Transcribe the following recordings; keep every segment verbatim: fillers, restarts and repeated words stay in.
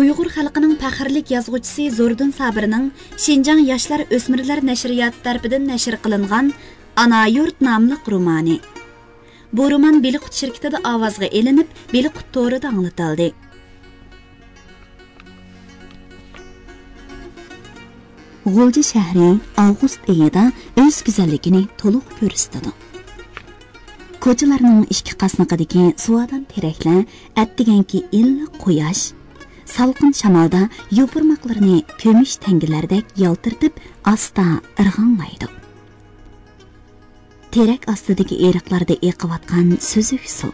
ئۇيغۇر خەلقىنىڭ پەخىرلىك يازغۇچىسى زوردۇن سابىرنىڭ شىنجاڭ ياشلار ئۆسمۈرلەر نەشرىياتى تەرىپىدىن نەشر قىلىنغان ئانا يۇرت ناملىق رومانى. بۇ رومان بېلىققۇت شىركىتىدە ئاۋازغا ئېلىنىپ، بېلىققۇت تورىدا ئاڭلىتىلدى. غۇلجا شەھىرى ئاۋغۇست ئېيىدا ئۆز گۈزەللىكىنى تولۇق كۆرسىتىدۇ. كوچىلارنىڭ ئىككى قاسنىقىدىكى سۇۋادان تېرەكلەر ئەتىگەنكى ئىللىق قۇياش، سالقىن شامالدا يوپۇرماقلىرىنى كۈمۈش تەڭگىلەردەك يالتىرىتىپ، ئاستا ئىرغاڭلايدۇ. تېرەك ئاستىدىكى ئېرىقلاردا ئېقىۋاتقان سۈزۈك سۇ،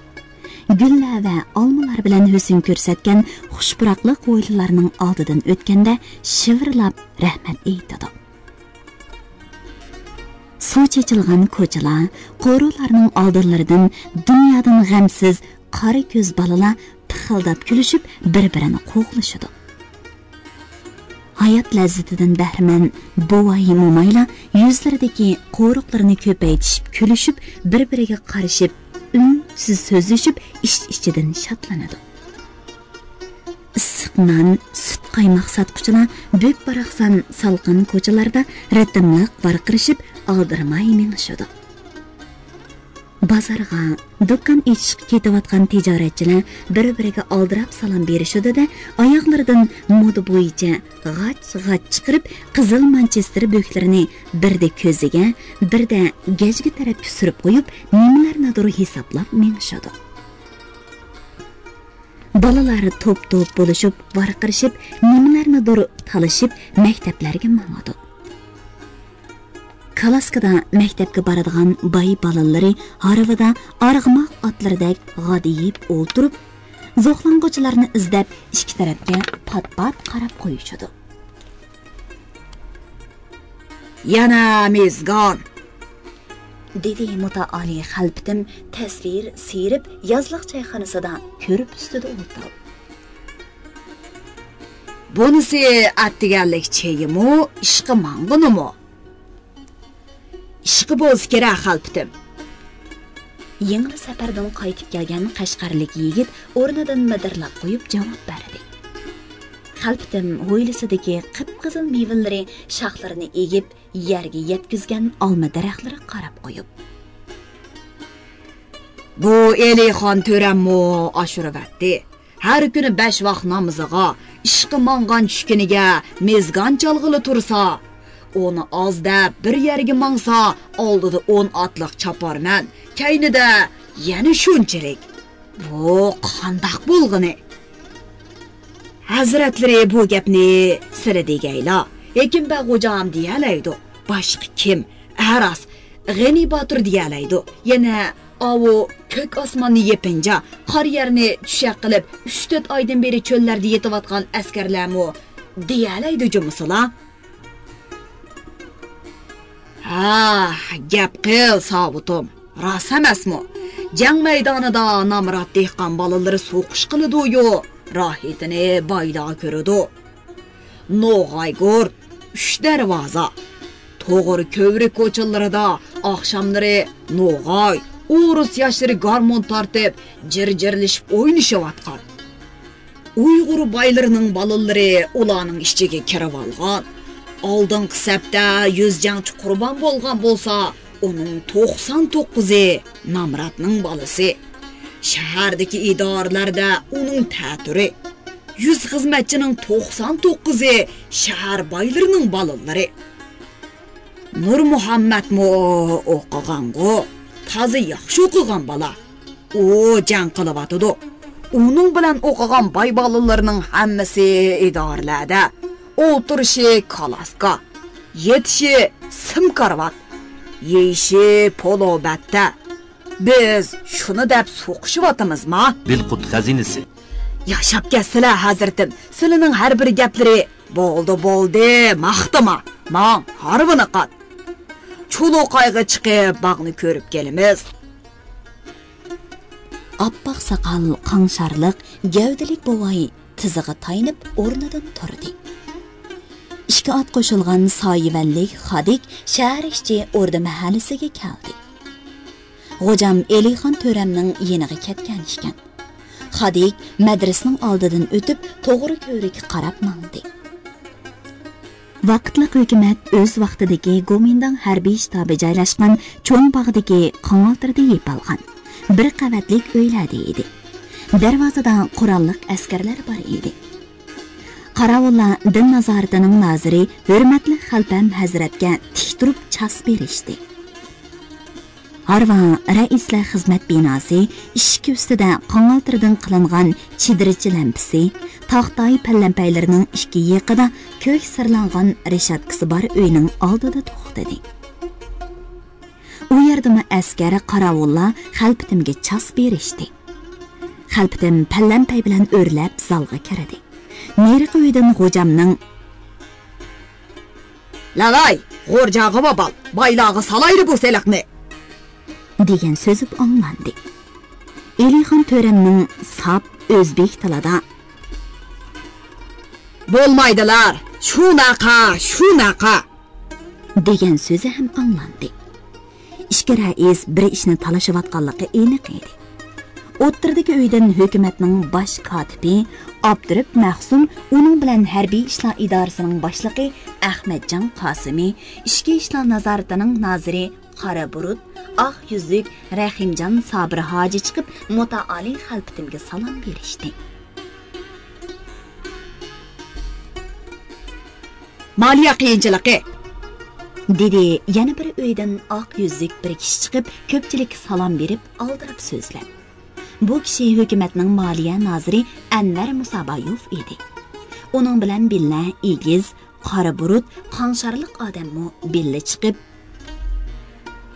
گۈللەر ۋە ئالمىلار بىلەن ھۆسن كۆرسەتكەن خۇش پۇراقلىق ھويلىلارنىڭ ئالدىدىن ئۆتكەندە شىۋىرلاپ رەھمەت ئېيتىدۇ. سۇ چېچىلغان كوچىلار، قورۇلارنىڭ ئالدىلىرىدىن دۇنيادىن غەمسىز قارا كۆز بالىلار پىخىلداپ كۈلۈشۈپ، بىر-بىرىنى قوغلىشىدۇ. ھايات لەززىتىدىن بەھرىمەن بوۋاي-مومايلار يۈزلىرىدىكى قورۇقلىرىنى كۆپەيتىشىپ كۈلۈشۈپ، بىر-بىرىگە قارىشىپ، ئۈنسىز سۆزلىشىپ، ئىچ-ئىچىدىن شادلىنىدۇ. ئىسسىق نان، سۈت قايماق ساتقۇچىلار بۆك-باراقسان سالقىن كوچىلاردا رىتىملىق ۋارقىرىشىپ، ئالدىرىماي مېڭىشىدۇ. بازارغا، دۇكان ئېچىشقا كېتىۋاتقان تىجارەتچىلەر بىر-بىرىگە ئالدىراپ سالام بېرىشىدۇ-دە، ئاياغلىرىدىن مودا بويىچە غاچ-غاچ چىقىرىپ، قىزىل مانچېستېر بۆكلىرىنى بىردە كۆزىگە، بىردە گەجگە تەرەپكە سۈرۈپ قويۇپ، نېمىلەرنىدۇر ھېسابلاپ مېڭىشىدۇ. بالىلار توپ-توپ بولۇشۇپ، ۋارقىرىشىپ، نېمىلەرنىدۇر تالىشىپ، مەكتەپلەرگە ماڭىدۇ. كالاسكىدا مەكتەپكە بارىدىغان باي بالىلىرى ھارۋىدا ئارغىماق ئاتلىرىدەك غادىيىپ ئولتۇرۇپ، زوقلانغۇچىلارنى ئىزدەپ، ئىككى تەرەپكە پات-پات قاراپ قويۇشىدۇ. يەنە مېزگان! دېدى مۇتائالى خەلپىتىم تەسۋىر سىيرىپ، يازلىق چايخانىسىدا كۆرپە ئۈستىدە ئولتۇرۇپ. بۇنىسى ئەتىگەنلىك چېيىمۇ، ئىشقا ماڭغىنىمۇ؟ ئىشقا بولسا كېرەك، خەلپىتىم. يېڭى سەپەردىن قايتىپ كەلگەن قەشقەرلىك يىگىت ئورنىدىن مىدىرلاپ قويۇپ جاۋاب بەردى. خەلپىتىم ھويلىسىدىكى قىپقىزىل مېۋىلىرى شاخلىرىنى ئېگىپ، يەرگە يەتكۈزگەن ئالما دەرەخلىرىگە قاراپ قويۇپ. بۇ ئېلىخان تۆرەممۇ ئاشۇرۇۋەتتى. ھەر كۈنى بەش ۋاق نامىزىغا، ئىشقا ماڭغان چۈشكىنىگە مېزگان چالغىلى تۇرسا، ئۇنى ئاز دەپ بىر يەرگە ماڭسا، ئالدىدا ئون ئاتلىق چاپارمەن، كەينىدە يەنە شۇنچىلىك. بۇ قانداق بولغىنى؟ ھەزرەتلىرى بۇ گەپنى سىلى دېگەيلا، ھېكىم بەگ غوجام دېيەلەيدۇ. باشقا كىم؟ ھە راست، غېنى باتۇر دېيەلەيدۇ. يەنە ئاۋۇ كۆك ئاسماننى يېپىنچا، قارا يەرنى چۈشەك قىلىپ، ئۈچ تۆت ئايدىن بېرى چۆللەردە يېتىۋاتقان ئەسكەرلەرمۇ دېيەلەيدۇ جۇمۇسىلا. ھە، گەپ قىل، ساۋۇتۇم، راست ئەمەسمۇ؟ جەڭ مەيدانىدا نامرات دېھقان بالىلىرى سوقۇش قىلىدۇيۇ، راھىتىنى بايلار كۆرىدۇ. نوغاي گۇرت، ئۈچ دەرۋازا، توغرا كۆۋرۈك كوچىلىرىدا ئاخشاملىرى نوغاي، ئورۇس ياشلىرى گارمون تارتىپ، جىر-جىرلىشىپ ئوينىشىۋاتقان. ئۇيغۇر بايلىرىنىڭ بالىلىرى ئۇلارنىڭ ئىچىگە كىرىۋالغان. ئالدىنقى سەپتە يۈز جەڭچى قۇربان بولغان بولسا، ئۇنىڭ توقسان توققۇزى نامراتنىڭ بالىسى. شەھەردىكى ئىدارىلەردە ئۇنىڭ تەتۈرى. يۈز خىزمەتچىنىڭ توقسان توققۇزى شەھەر بايلىرىنىڭ بالىلىرى. نۇرمۇھەممەتمۇ ئوقۇغانغۇ، تازا ياخشى ئوقۇغان بالا. ئۇ جەڭ قىلىۋاتىدۇ. ئۇنىڭ بىلەن ئوقۇغان باي بالىلىرىنىڭ ھەممىسى ئىدارىلەردە. ئولتۇرۇشى كالاسكا، يېتىشى سىم كارىۋات، يېيىشى پولۇ بەتتە. بىز شۇنى دەپ سوقۇشۇۋاتىمىزما؟ بىلقۇت خەزىنىسى. ياشاپ كەتسىلە، ھەزرىتىم، سىلىنىڭ ھەر بىر گەپلىرى. بولدى، بولدى، ماختىما، ماڭ، ھارۋىنى قات. چۇلۇقايغا چىقىپ، باغنى كۆرۈپ كېلىمىز. ئاپئاق ساقال، قاڭشارلىق، گەۋدىلىك بوۋاي تىزىغا تايىنىپ ئورنىدىن تۇردى. ئىككى ئات قوشۇلغان سايىۋەنلىك خادىك شەھەر ئىچى ئوردا مەھەللىسىگە كەلدى. غوجام ئېلىخان تۆرەمنىڭ يېنىغا كەتكەن ئىكەن. قادىك مەدرىسىنىڭ ئالدىدىن ئۆتۈپ، توغرا كۆۋرۈككە قاراپ ماڭدى. ۋاقىتلىق ھۆكۈمەت ئۆز ۋاقتىدىكى گومىنداڭ ھەربىي شتابى جايلاشقان چوڭ باغدىكى قاڭالتىردا يېپىلغان بىر قەۋەتلىك ئۆيلەردە ئىدى. دەرۋازىدا قوراللىق ئەسكەرلەر بار ئىدى. قاراۋۇللار دىن نازارىتىنىڭ نازىرى ھۆرمەتلىك خەلپەم ھەزرەتكە تىك تۇرۇپ چاس بېرىشتى. ھارۋا رەئىسلەر خىزمەت بىناسى ئىشىك ئۈستىدە قاڭالتىردىن قىلىنغان چېدىرچە لەمپىسى، تاختاي پەللەمپەيلىرىنىڭ ئىككى يېقىدا كۆك سىرلانغان رېشاتكىسى بار ئۆينىڭ ئالدىدا توختىدى. ئۇ يەردىمۇ ئەسكەر، قاراۋۇللار خەلپىتىمگە چاس بېرىشتى. خەلپىتىم پەللەمپەي بىلەن ئۆرلەپ زالغا كىردى. نېرىقى ئۆيدىن غوجامنىڭ، «لالاي، غورجاغا ۋابال، بايلارغا سالايلى بۇ سېلىقنى!» دېگەن سۆزى ئاڭلاندى. ئېلىخان تۆرەمنىڭ ساپ ئۆزبېك تىلىدا، «بولمايدىلار، شۇناقا، شۇناقا!» دېگەن سۆزى ھەم ئاڭلاندى. ئىككى رەئىس بىر ئىشنى تالىشىۋاتقانلىقى ئېنىق ئىدى. ئوتتۇرىدىكى ئۆيدىن ھۆكۈمەتنىڭ باش كاتىپى ئابدۇرەپ مەخسۇم، ئۇنىڭ بىلەن ھەربىي ئىشلار ئىدارىسىنىڭ باشلىقى ئەخمەتجان قاسىمى، ئىچكى ئىشلار نازارىتىنىڭ نازىرى قارا بۇرۇت، ئاق يۈزلۈك رەھىمجان سابىر ھاجى چىقىپ، مۇتائالى خەلپىتىمگە سالام بېرىشتى. «مالىيە قىيىنچىلىقى!» دېدى يەنە بىر ئۆيدىن ئاق يۈزلۈك بىر كىشى چىقىپ، كۆپچىلىككە سالام بېرىپ، ئالدىراپ سۆزلەپ. بۇ كىشى ھۆكۈمەتنىڭ مالىيە نازىرى ئەنۋەر مۇسابايوف ئىدى. ئۇنىڭ بىلەن بىللە ئېگىز، قارا بۇرۇت، قاڭشارلىق ئادەممۇ بىللە چىقىپ،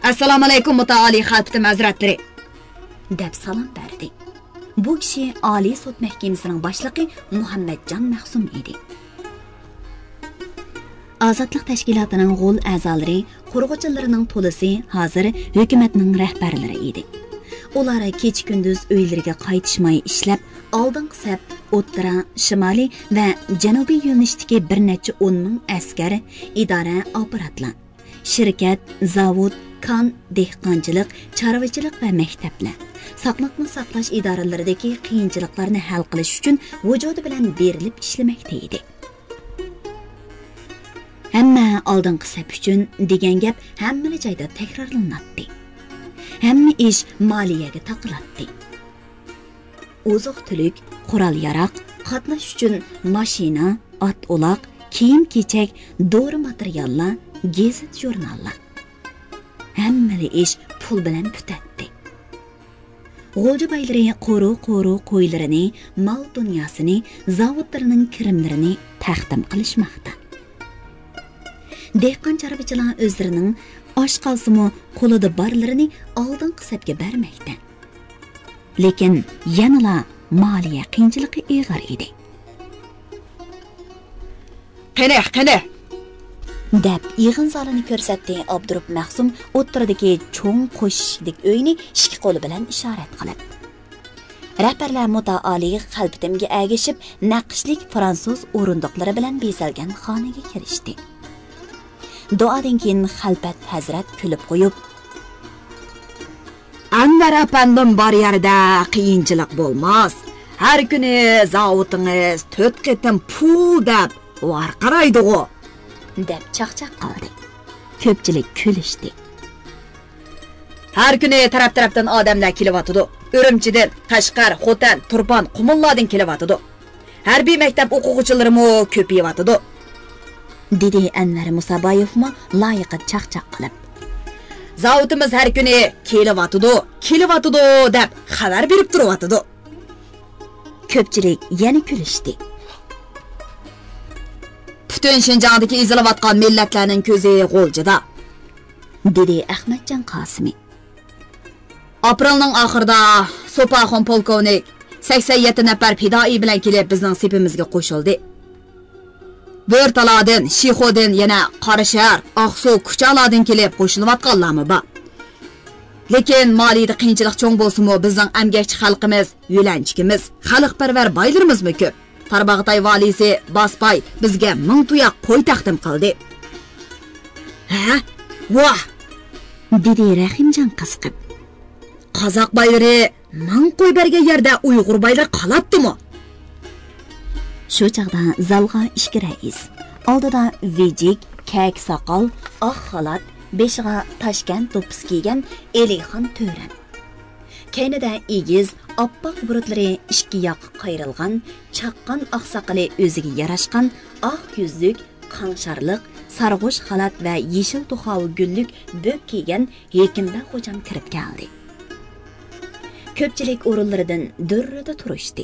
«ئەسسالامۇئەلەيكۇم، مۇتائالى خەلپىتىم ھەزرەتلىرى!» دەپ سالام بەردى. بۇ كىشى ئالىي سوت مەھكىمىسىنىڭ باشلىقى مۇھەممەتجان مەخسۇم ئىدى. ئازادلىق تەشكىلاتىنىڭ غول ئەزالىرى، قۇرغۇچىلىرىنىڭ تولىسى ھازىر ھۆكۈمەتنىڭ رەھبەرلىرى ئىدى. ئۇلار كېچە-كۈندۈز ئۆيلىرىگە قايتىشماي ئىشلەپ، ئالدىنقى سەپ، ئوتتۇرا، شىمالىي ۋە جەنۇبىي يۆنىلىشتىكى بىر نەچچە ئون مىڭ ئەسكەر، ئىدارە ئاپپاراتلار، شىركەت، زاۋۇت، كان، دېھقانچىلىق، چارۋىچىلىق ۋە مەكتەپلەر، ساقلىقنى ساقلاش ئىدارىلىرىدىكى قىيىنچىلىقلارنى ھەل قىلىش ئۈچۈن ۋۇجۇدى بىلەن بېرىلىپ ئىشلىمەكتە ئىدى. ھەممە ئالدىنقى سەپ ئۈچۈن دېگەن گەپ ھەممىلا جايدا تەكرارلىناتتى. ھەممە ئىش مالىيەگە تاقىلاتتى. ئوزۇق-تۈلۈك، قورال-ياراغ، قاتناش ئۈچۈن ماشىنا، ئات-ئۇلاق، كىيىم-كېچەك، دورا ماتېرىياللار، گېزىت-ژۇرناللار. ھەممىلا ئىش پۇل بىلەن پۈتەتتى. غۇلجا بايلىرى قورۇ-قورۇ قويلىرىنى، مال-دۇنياسىنى، زاۋۇتلىرىنىڭ كىرىملىرىنى تەقدىم قىلىشماقتا. دېھقان-چارۋىچىلار ئۆزلىرىنىڭ ئاش قالسىمۇ قولىدا بارلىرىنى ئالدىنقى سەپكە بەرمەكتە. لېكىن يەنىلا مالىيە قىيىنچىلىقى ئېغىر ئىدى. «قېنى، قېنى!» دەپ يىغىن زالىنى كۆرسەتتى ئابدۇرۇپ مەخسۇم ئوتتۇرىدىكى چوڭ قوش ئىشىكلىك ئۆينى ئىككى قولى بىلەن ئىشارەت قىلىپ. رەھبەرلەر مۇتائالى خەلپىتىمگە ئەگىشىپ، نەقىشلىك فرانسۇز ئورۇندۇقلىرى بىلەن بېزەلگەن خانىگە كىرىشتى. دۇئادىن كېيىن خەلپەت ھەزرەت كۈلۈپ قويۇپ، «ئەنۋەر ئەپەندىم بار يەردە قىيىنچىلىق بولماس. ھەر كۈنى زاۋۇتىڭىز تۆت قېتىم پۇل دەپ ۋارقىرايدىغۇ!» دەپ چاقچاق قىلدى. كۆپچىلىك كۈلۈشتى. «ھەر كۈنى تەرەپ-تەرەپتىن ئادەملەر كېلىۋاتىدۇ. ئۈرۈمچىدىن، قەشقەر، خوتەن، تۇرپان، قۇمۇللاردىن كېلىۋاتىدۇ. ھەربىي مەكتەپ ئوقۇغۇچىلىرىمۇ كۆپىيىۋاتىدۇ.» دېدى ئەنۋەر مۇسابايېۋمۇ لايىقىدا چاقچاق قىلىپ. «زاۋۇتىمىز ھەر كۈنى كېلىۋاتىدۇ، كېلىۋاتىدۇ دەپ خەۋەر بېرىپ تۇرۇۋاتىدۇ.» كۆپچىلىك يەنە كۈلۈشتى. «پۈتۈن شىنجاڭدىكى ئېزىلىۋاتقان مىللەتلەرنىڭ كۆزى غۇلجىدا.» دېدى ئەخمەتجان قاسىمى. «ئاپرېلنىڭ ئاخىرىدا سوپاخۇن پولكوۋنىك سەكسەن يەتتە نەپەر پىدائىي بىلەن كېلىپ بىزنىڭ سېپىمىزگە قوشۇلدى. بۆرتالاردىن، شىخۇدىن، يەنە قاراشەھەر، ئاقسۇ، كۇچالاردىن كېلىپ قوشۇلۇۋاتقانلارمۇ بار. لېكىن مالىيىدە قىيىنچىلىق چوڭ بولسىمۇ، بىزنىڭ ئەمگەكچى خەلقىمىز، يۆلەنچۈكىمىز، خەلقپەرۋەر بايلىرىمىزمۇ كۆپ. تارباغاتاي ۋالىيسى باسپاي بىزگە مىڭ تۇياق قوي تەقدىم قىلدى.» «ھە؟ ۋاھ!» دېدى رەھىمجان قىزىقىپ. «قازاق بايلىرى مىڭ قوي بەرگەن يەردە ئۇيغۇر بايلىرى قالاتتىمۇ؟ شۇ چاغدا زالغا ئىككى رەئىس، ئالدىدا ۋىجىك، كەكە ساقال، ئاق خالات، بېشىغا تاشكەنت دوپپىسى كىيگەن ئېلىخان تۆرەم، كەينىدە ئېگىز، ئاپئاق بۇرۇتلىرى ئىككى ياققا قايرىلغان، چاققان ئاق ساقىلى ئۆزىگە ياراشقان، ئاق يۈزلۈك، قاڭشارلىق، سارغۇچ خالات ۋە يېشىل توخاۋا گۈللۈك بۆك كىيگەن ھېكىمبەگ خوجام كىرىپ كەلدى. كۆپچىلىك ئورۇنلىرىدىن دۈررىدە تۇرۇشتى.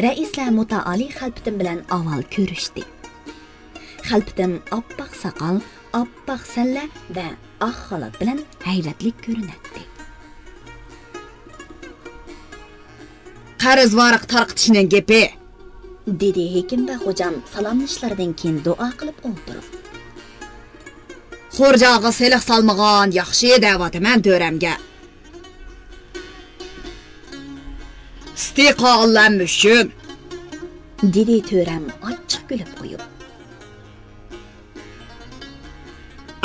رەئىسلەر مۇتائالىي خەلپىتىم بىلەن ئاۋۋال كۆرۈشتى. خەلپىتىم ئاپئاق ساقال، ئاپئاق سەللە ۋە ئاق خالات بىلەن ھەيۋەتلىك كۆرۈنەتتى. قەرز ۋارىقى تارقىتىشنىڭ گېپى، دېدى ھېكىمبەگ خوجام سالاملىشىشلاردىن كېيىن دۇئا قىلىپ ئولتۇرۇپ. خورجاغا سېلىق سالمىغان ياخشى دەۋاتىمەن تۆرەمگە. سۈتى قالغانلارمۇ ئۈچۈن، دېدى تۆرەم ئاچچىق كۈلۈپ قويۇپ.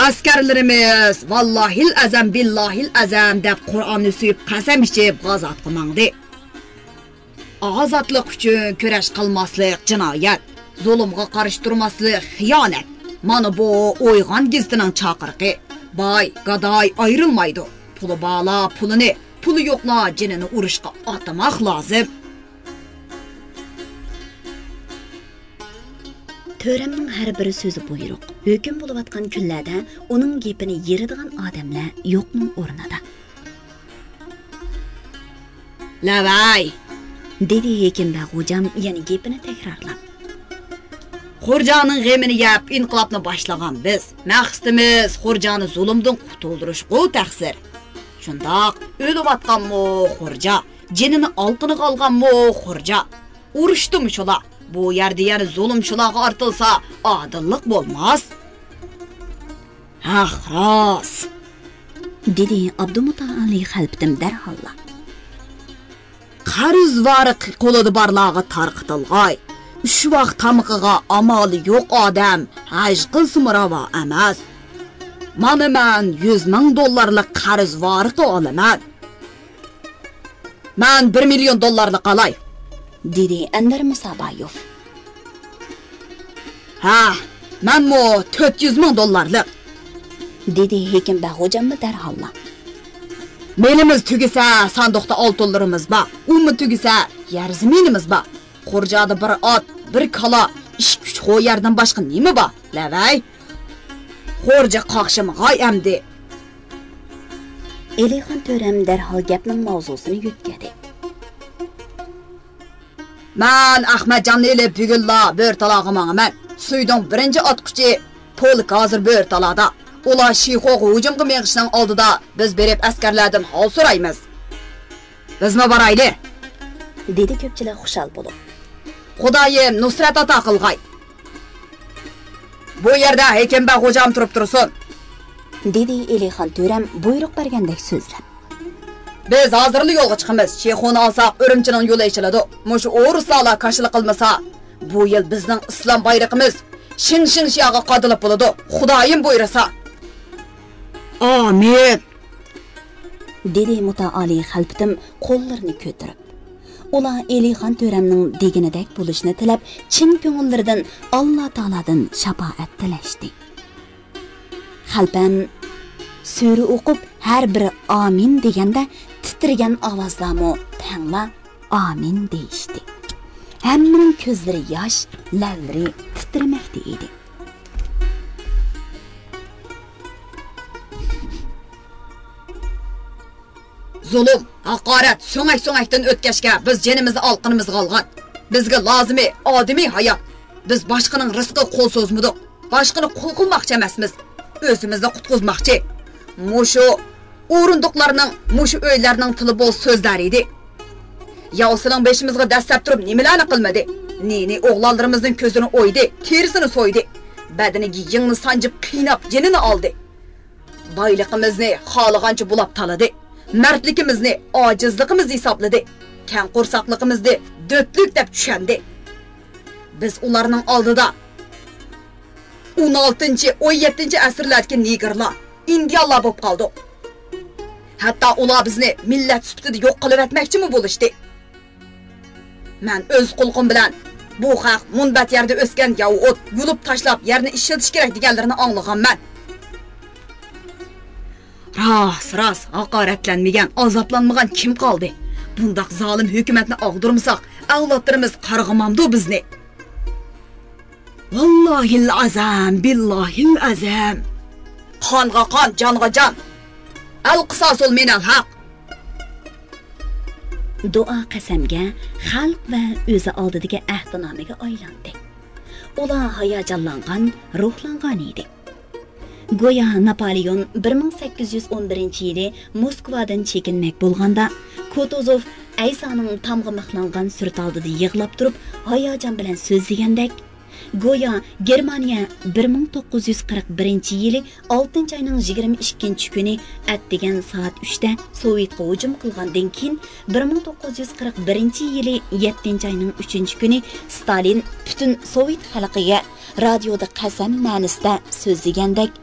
ئەسكەرلىرىمىز ۋاللاھىل ئەزەم، بىللاھىل ئەزەم دەپ قۇرئاننى سۆيۈپ قەسەم ئىچىپ غازاتقا ماڭدى. ئازادلىق ئۈچۈن كۈرەش قىلماسلىق جىنايەت، زۇلۇمغا قارشى تۇرماسلىق خىيانەت. مانا بۇ ئويغان گېزىتىنىڭ چاقىرىقى. باي، گاداي ئايرىلمايدۇ. پۇلى بارلار پۇلىنى، پۇلى يوقلار جېنىنى ئۇرۇشقا ئاتىماق لازىم. تۆرەمنىڭ ھەر بىر سۆزى بۇيرۇق. ھۆكۈم بولۇۋاتقان كۈنلەردە ئۇنىڭ گېپىنى يېرىدىغان ئادەملەر يوقنىڭ ئورنىدا. لەۋەي! دېدى ھېكىمبەگ خوجام يەنە گېپىنى تەكرارلاپ. خورجانىڭ غېمىنى يەپ ئىنقىلابنى باشلىغان بىز. مەقسىتىمىز خورجانى زۇلۇمدىن قۇتۇلدۇرۇشقۇ تەقسىر. شۇنداق، ئۆلۈۋاتقانمۇ خورجا، جېنىنى ئالقىنىغا ئالغانمۇ خورجا. ئۇرۇشتىمۇ شۇلار. بۇ يەردە يەنە زۇلۇم شۇلارغا ئارتىلسا، ئادىللىق بولماس. ھەق راست، دېدى ئابدۇمۇتائالى خەلپىتىم دەرھاللا. قەرز ۋارىقى قولىدا بارلارغا تارقىتىلغاي. ئۈچ ۋاق تامىقىغا ئامالى يوق ئادەم ھەج قىلسىمۇ راۋا ئەمەس. مانا مەن يۈز مىڭ دوللارلىق قەرز ۋارىقى ئالىمەن. مەن بىر مىليون دوللارلىق ئالاي، دېدى ئەنۋەر مۇسابايېۋ. ھە، مەنمۇ تۆت يۈز مىڭ دوللارلىق، دېدى ھېكىمبەگ خوجاممۇ دەرھاللا. مېلىمىز تۈگىسە، ساندۇقتا ئالتۇنلىرىمىز بار، ئۇمۇ تۈگىسە، يەر زېمىنىمىز بار. خورجادا بىر ئات، بىر كالا، ئىككى-ئۈچ خو يەردىن باشقا نېمە بار، لەۋەي؟ خورجا قاقشىمىغاي ئەمدى. ئېلىخان تۆرەم دەرھال گەپنىڭ ماۋزۇسىنى يۆتكىدى. مەن ئەخمەتجاننى ئېلىپ بۈگۈنلا بۆرتالاغا ماڭىمەن. سۈيدۈڭ بىرىنچى ئاتقۇچى پولك ھازىر بۆرتالادا. ئۇلار شىخۇغا ھۇجۇمغا مېڭىشنىڭ ئالدىدا بىز بېرىپ ئەسكەرلەردىن ھال سورايمىز. بىزمۇ بارايلى، دېدى كۆپچىلىك خۇشال بولۇپ. خۇدايىم نۇسرەت ئاتا قىلغاي. بۇ يەردە ھېكىمبەگ خوجام تۇرۇپ تۇرسۇن، دېدى ئېلىخان تۆرەم بۇيرۇق بەرگەندەك سۆزلەپ. بىز ھازىرلا يولغا چىقىمىز. شىخۇنى ئالساق، ئۈرۈمچىنىڭ يولى ئېچىلىدۇ. مۇشۇ ئورۇسلارلا كاشىلا قىلمىسا، بۇ يىل بىزنىڭ ئىسلام بايرىقىمىز شىڭشىڭشياغا قادىلىپ بولىدۇ، خۇدايىم بۇيرۇسا. ئامىن، دېدى مۇتائالى خەلپىتىم قوللىرىنى كۆتۈرۈپ. ئۇلار ئېلىخان تۆرەمنىڭ دېگىنىدەك بولۇشىنى تىلەپ، چىن كۆڭۈللىرىدىن ئاللا تائالادىن شاپائەت تىلەشتى. خەلپەم سۈرە ئوقۇپ، ھەر بىرى ئامىن دېگەندە، تىترىگەن ئاۋازلارمۇ تەڭلا ئامىن دېيىشتى. ھەممىنىڭ كۆزلىرى ياش، لەۋلىرى تىترىمەكتە ئىدى. زۇلۇم، ھاقارەت، سۆڭەك-سۆڭەكتىن ئۆتكەچكە، بىز جېنىمىزنى ئالقىنىمىزغا ئالغان. بىزگە لازىمى ئادىمىي ھايات. بىز باشقىنىڭ رىزقىغا قول سوزمىدۇق. باشقىنى قۇل قىلماقچى ئەمەسمىز. ئۆزىمىزنى قۇتقۇزماقچى. مۇشۇ ئورۇندۇقلارنىڭ، مۇشۇ ئۆيلەرنىڭ تىلى بولسا سۆزلەر ئىدى. ياۋسىلىڭ بېشىمىزغا دەسسەپ تۇرۇپ نېمىلەرنى قىلمىدى؟ نى-نى ئوغلانلىرىمىزنىڭ كۆزىنى ئويدى، تېرىسىنى سويدى. بەدىنىگە يىڭنە سانجىپ قىيناپ جېنىنى ئالدى. بايلىقىمىزنى خالىغانچە بۇلاپ تالىدى. مەردلىكىمىزنى ئاجىزلىقىمىز ھېسابلىدى. كەڭ قورساقلىقىمىزنى دۆتلۈك دەپ چۈشەندى. بىز ئۇلارنىڭ ئالدىدا ئون ئالتىنچى، ئون يەتتىنچى ئەسىرلەردىكى نېگىرلار، ئىندىيانلار بولۇپ قالدۇق. ھەتتا ئۇلار بىزنى مىللەت سۈپىتىدە يوق قىلىۋەتمەكچىمۇ بولۇشتى. مەن ئۆز قۇلىقىم بىلەن بۇ خەق مۇنبەت يەردە ئۆسكەن ياۋا ئوت، يۇلۇپ تاشلاپ يەرنى ئىشلىتىش كېرەك دېگەنلىرىنى ئاڭلىغانمەن. راست، راست، ھاقارەتلەنمىگەن، ئازابلانمىغان كىم قالدى؟ بۇنداق زالىم ھۆكۈمەتنى ئاغدۇرمىساق، ئەۋلادلىرىمىز قارغىمامدۇ بىزنى؟ ۋاللاھىل ئەزەم، بىللاھىل ئەزەم. قانغا قان، جانغا جان. ئەل قىساسۇل مىنەل ھەق. دۇئا قەسەمگە، خەلق ۋە ئۆزى ئالدىدىكى ئەھدىنامىگە ئايلاندى. ئۇلار ھاياجانلانغان، روھلانغان ئىدى. گويا ناپالېئون بىر مىڭ سەككىز يۈز ئون بىرىنچى يىلى موسكۋادىن چېكىنمەك بولغاندا، كۇتۇزوف ئەيسانىڭ تامغا مىخلانغان سۈرىتى ئالدىدا يىغلاپ تۇرۇپ، ھاياجان بىلەن سۆزلىگەندەك، گويا گېرمانىيە بىر مىڭ توققۇز يۈز قىرىق بىرىنچى يىلى ئالتىنچى ئاينىڭ يىگىرمە ئىككىنچى كۈنى ئەتىگەن سائەت ئۈچتە سوۋېتقا ھۇجۇم قىلغاندىن كېيىن، بىر مىڭ توققۇز يۈز قىرىق بىرىنچى يىلى يەتتىنچى ئاينىڭ ئۈچىنچى كۈنى ستالىن پۈتۈن سوۋېت خەلقىگە رادىيودا قەسەم مەنىسىدە سۆزلىگەندەك،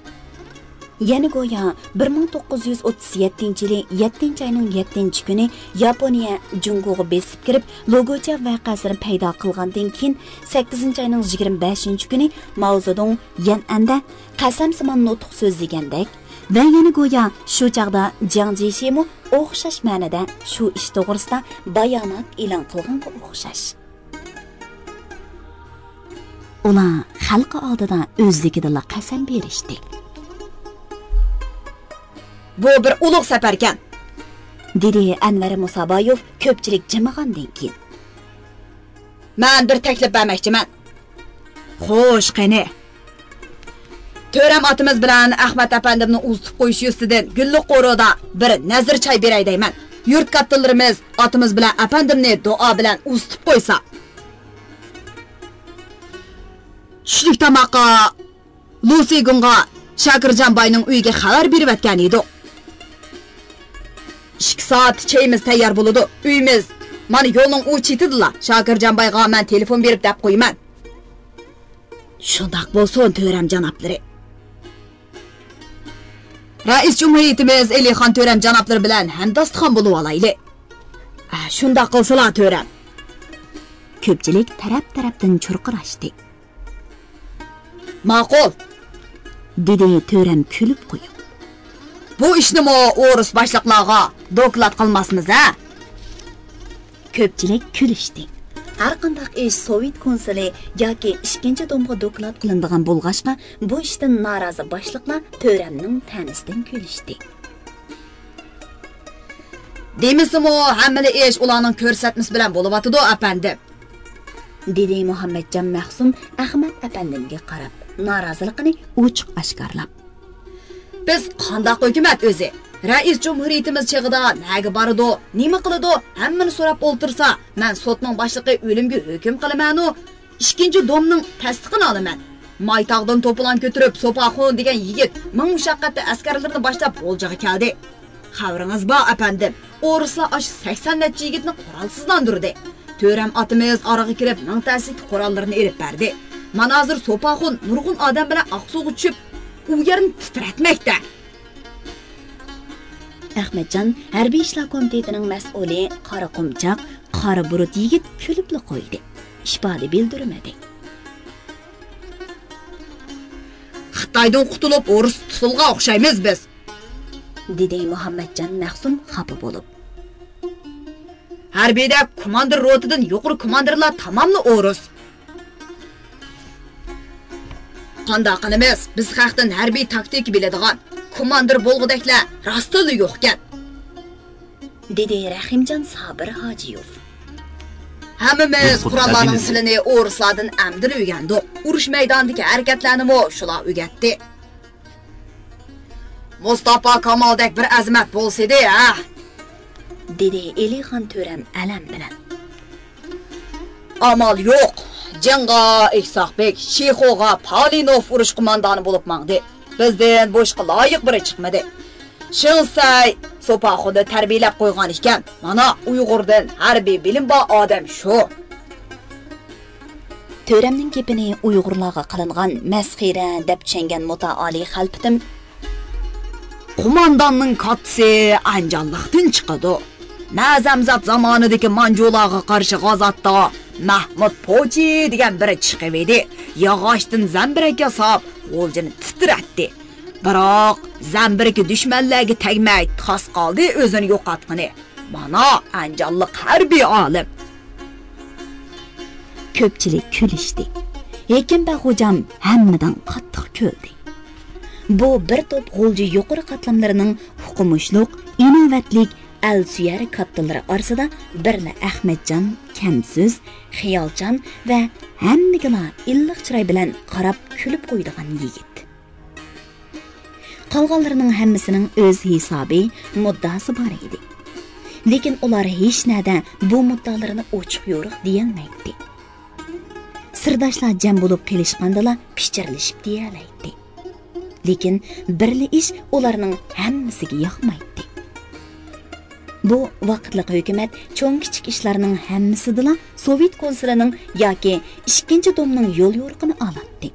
يەنە گويا بىر مىڭ توققۇز يۈز ئوتتۇز يەتتىنچى يىلى يەتتىنچى ئاينىڭ يەتتىنچى كۈنى ياپونىيە جۇڭگوغا بېسىپ كىرىپ، لوگوچياۋ ۋەقەسىنى پەيدا قىلغاندىن كېيىن، سەككىزىنچى ئاينىڭ يىگىرمە بەشىنچى كۈنى ماۋزېدۇڭ يەنئەندە قەسەمسىمان نۇتۇق سۆزلىگەندەك ۋە يەنە گويا شۇ چاغدا جياڭ جيېشىمۇ ئوخشاش مەنىدە شۇ ئىش توغرىسىدا بايانات ئېلان قىلغانغا ئوخشاش. ئۇلار خەلقى ئالدىدا ئۆزلۈكىدىنلا قەسەم بېرىشتى. بۇ بىر ئۇلۇغ سەپەركەن، دېدى ئەنۋەر مۇسابايېۋ كۆپچىلىك جىمىغاندىن كېيىن. مەن بىر تەكلىپ بەرمەكچىمەن. خوش، قېنى؟ تۆرەم ئاتىمىز بىلەن ئەخمەت ئەپەندىمنى ئۇزىتىپ قويۇش يۈزىسىدىن گۈللۈك قورۇدا بىر نەزىر چاي بېرەي دەيمەن. يۇرت كاتتىلىرىمىز ئاتىمىز بىلەن ئەپەندىمنى دۇئا بىلەن ئۇزىتىپ قويسا. چۈشلۈك تاماققا لۇسىگۇڭغا شاكىرجان باينىڭ ئۆيىگە خەۋەر بېرىۋەتكەن ئىدۇق. ئىككى سائەتتە چېيىمىز تەييار بولىدۇ. ئۆيىمىز مانا يولنىڭ ئۇ چېتىدىلا. شاكىرجان بايغا مەن تېلېفون بېرىپ دەپ قويىمەن. شۇنداق بولسۇن، تۆرەم جانابلىرى. رەئىس جۇمھۇرىيىتىمىز ئېلىخان تۆرەم جانابلىرى بىلەن ھەمداستىخان بولۇۋالايلى. ئە، شۇنداق قىلسىلا، تۆرەم. كۆپچىلىك تەرەپ-تەرەپتىن چۇرقىراشتى. ماقۇل، دېدى تۆرەم كۈلۈپ قويۇپ. بۇ ئىشنىمۇ ئورۇس باشلىقلارغا دوكلات قىلماسمىز ھە؟ كۆپچىلىك كۈلۈشتى. ھەرقانداق ئىش سوۋېت كونسۇلى ياكى ئىككىنچى دومغا دوكلات قىلىنىدىغان بولغاچقا، بۇ ئىشتىن نارازى باشلىقلار تۆرەمنىڭ تەنىسىدىن كۈلۈشتى. دېمىسىمۇ، ھەممىلا ئىش ئۇلارنىڭ كۆرسەتمىسى بىلەن بولۇۋاتىدۇ، ئەپەندىم. دېدى مۇھەممەتجان مەخسۇم ئەخمەت ئەپەندىمگە قاراپ، نارازىلىقىنى ئوچۇق ئاشكارىلاپ. بىز قانداق ھۆكۈمەت ئۆزى؟ رەئىس جۇمھۇرىيىتىمىز چېغىدا نەگە بارىدۇ، نېمە قىلىدۇ، ھەممىنى سوراپ ئولتۇرسا، مەن سوتنىڭ باشلىقى ئۆلۈمگە ھۆكۈم قىلىمەنۇ، ئىككىنچى دومنىڭ تەستىقىنى ئالىمەن. مايتاغدىن توپىلاڭ كۆتۈرۈپ، سوپاخۇن دېگەن يىگىت مىڭ مۇشەققەتتە ئەسكەرلىرىنى باشلاپ غۇلجىغا كەلدى. خەۋىرىڭىز بار، ئەپەندىم، ئورۇسلار ئاشۇ سەكسەن نەچچە يىگىتنى قورالسىزلاندۇردى. تۆرەم ئاتىمىز ئارىغا كىرىپ، مىڭ تەسلىكتە قوراللىرىنى ئېلىپ بەردى. مانا ھازىر سوپاخۇن نۇرغۇن ئادەم بىلەن ئاقسۇغا چۈشۈپ، ئۇ يەرنى تىترەتمەكتە. ئەخمەتجان ھەربىي ئىشلار كومىتېتىنىڭ مەسئۇلى قارا قومچاق، قارا بۇرۇت يىگىت كۈلۈپلا قويدى. ئىپادە بىلدۈرمىدى. خىتايدىن قۇتۇلۇپ، ئورۇس تۇتۇلغان ئوخشايمىز بىز، دېدى مۇھەممەتجان مەخسۇم خاپا بولۇپ. ھەربىيدە كوماندىر روتىدىن يۇقىرى كوماندىرلار تاماملا ئورۇس. قانداق قىلىمىز؟ بىز خەقتىن ھەربىي تاكتىكا بىلىدىغان كوماندىر بولغۇدەكلەر راستتىنلا يوقكەن، دېدى رەھىمجان سابىر ھاجىيېۋ. ھەممىمىز قوراللارنىڭ تىلىنى ئورۇسلاردىن ئەمدىلا ئۆگەندۇق. ئۇرۇش مەيدانىدىكى ھەرىكەتلەرنىمۇ شۇلار ئۆگەتتى. مۇستاپا كامالدەك بىر ئەزىمەت بولسىدى، ھە؟ دېدى ئېلىخان تۆرەم ئەلەم بىلەن. ئامال يوق. جېڭغا ئىسھاق بېك، شىخۇغا پالىنوف ئۇرۇش قوماندانى بولۇپ ماڭدى. بىزدىن بۇ ئىشقا لايىق بىرى چىقمىدى. شېڭ سەي سوپاخۇندا تەربىيەلەپ قويغان ئىكەن. مانا، ئۇيغۇردىن ھەربىي بىلىم بار ئادەم شۇ. تۆرەمنىڭ گېپىنى ئۇيغۇرلارغا قىلىنغان مەسخىرە دەپ چۈشەنگەن مۇتائالىي خەلپىتىم. قومانداننىڭ كاتتىسى ئەنجانلىقتىن چىقىدۇ. نەزەمزات زامانىدىكى مانجۇلارغا قارشى غازاتتا مەھمۇد پوچى دېگەن بىرى چىقىۋىدى. ياغاچتىن زەمبىرەك ياساپ، غۇلجىنى تىترەتتى. بىراق، زەمبىرىكى دۈشمەنلەرگە تەگمەي، تاس قالدى ئۆزىنى يوقاتقىنى. مانا، ئەنجانلىق ھەربىي ئالىم. كۆپچىلىك كۈلۈشتى. ھېكىم بەگ خوجام ھەممىدىن قاتتىق كۈلدى. بۇ بىر توپ غۇلجا يۇقىرى قاتلاملىرىنىڭ ئوقۇمۇشلۇق، ئىناۋەتلىك، ئەلسۆيەر كاتتىلىرى ئارىسىدا بىرلا ئەخمەتجان، كەمسۆز، خىيالچان ۋە ھەممىگىلا ئىللىق چىراي بىلەن قاراپ كۈلۈپ قويىدىغان يىگىت. قالغانلىرىنىڭ ھەممىسىنىڭ ئۆز ھېسابى، مۇددىئاسى بار ئىدى. لېكىن ئۇلار ھېچنەدە بۇ مۇددىئالىرىنى ئوچۇق-يورۇق دېيەلمەيتتى. سىرداشلار جەم بولۇپ قېلىشقاندىلا پىچىرلىشىپ دېيەلەيتتى. لېكىن بىرلا ئىش ئۇلارنىڭ ھەممىسىگە ياقمايتتى. بۇ ۋاقىتلىق ھۆكۈمەت چوڭ-كىچىك ئىشلارنىڭ ھەممىسىدىلا سوۋېت كونسۇلىنىڭ ياكى ئىككىنچى دومنىڭ يوليورۇقىنى ئالاتتى.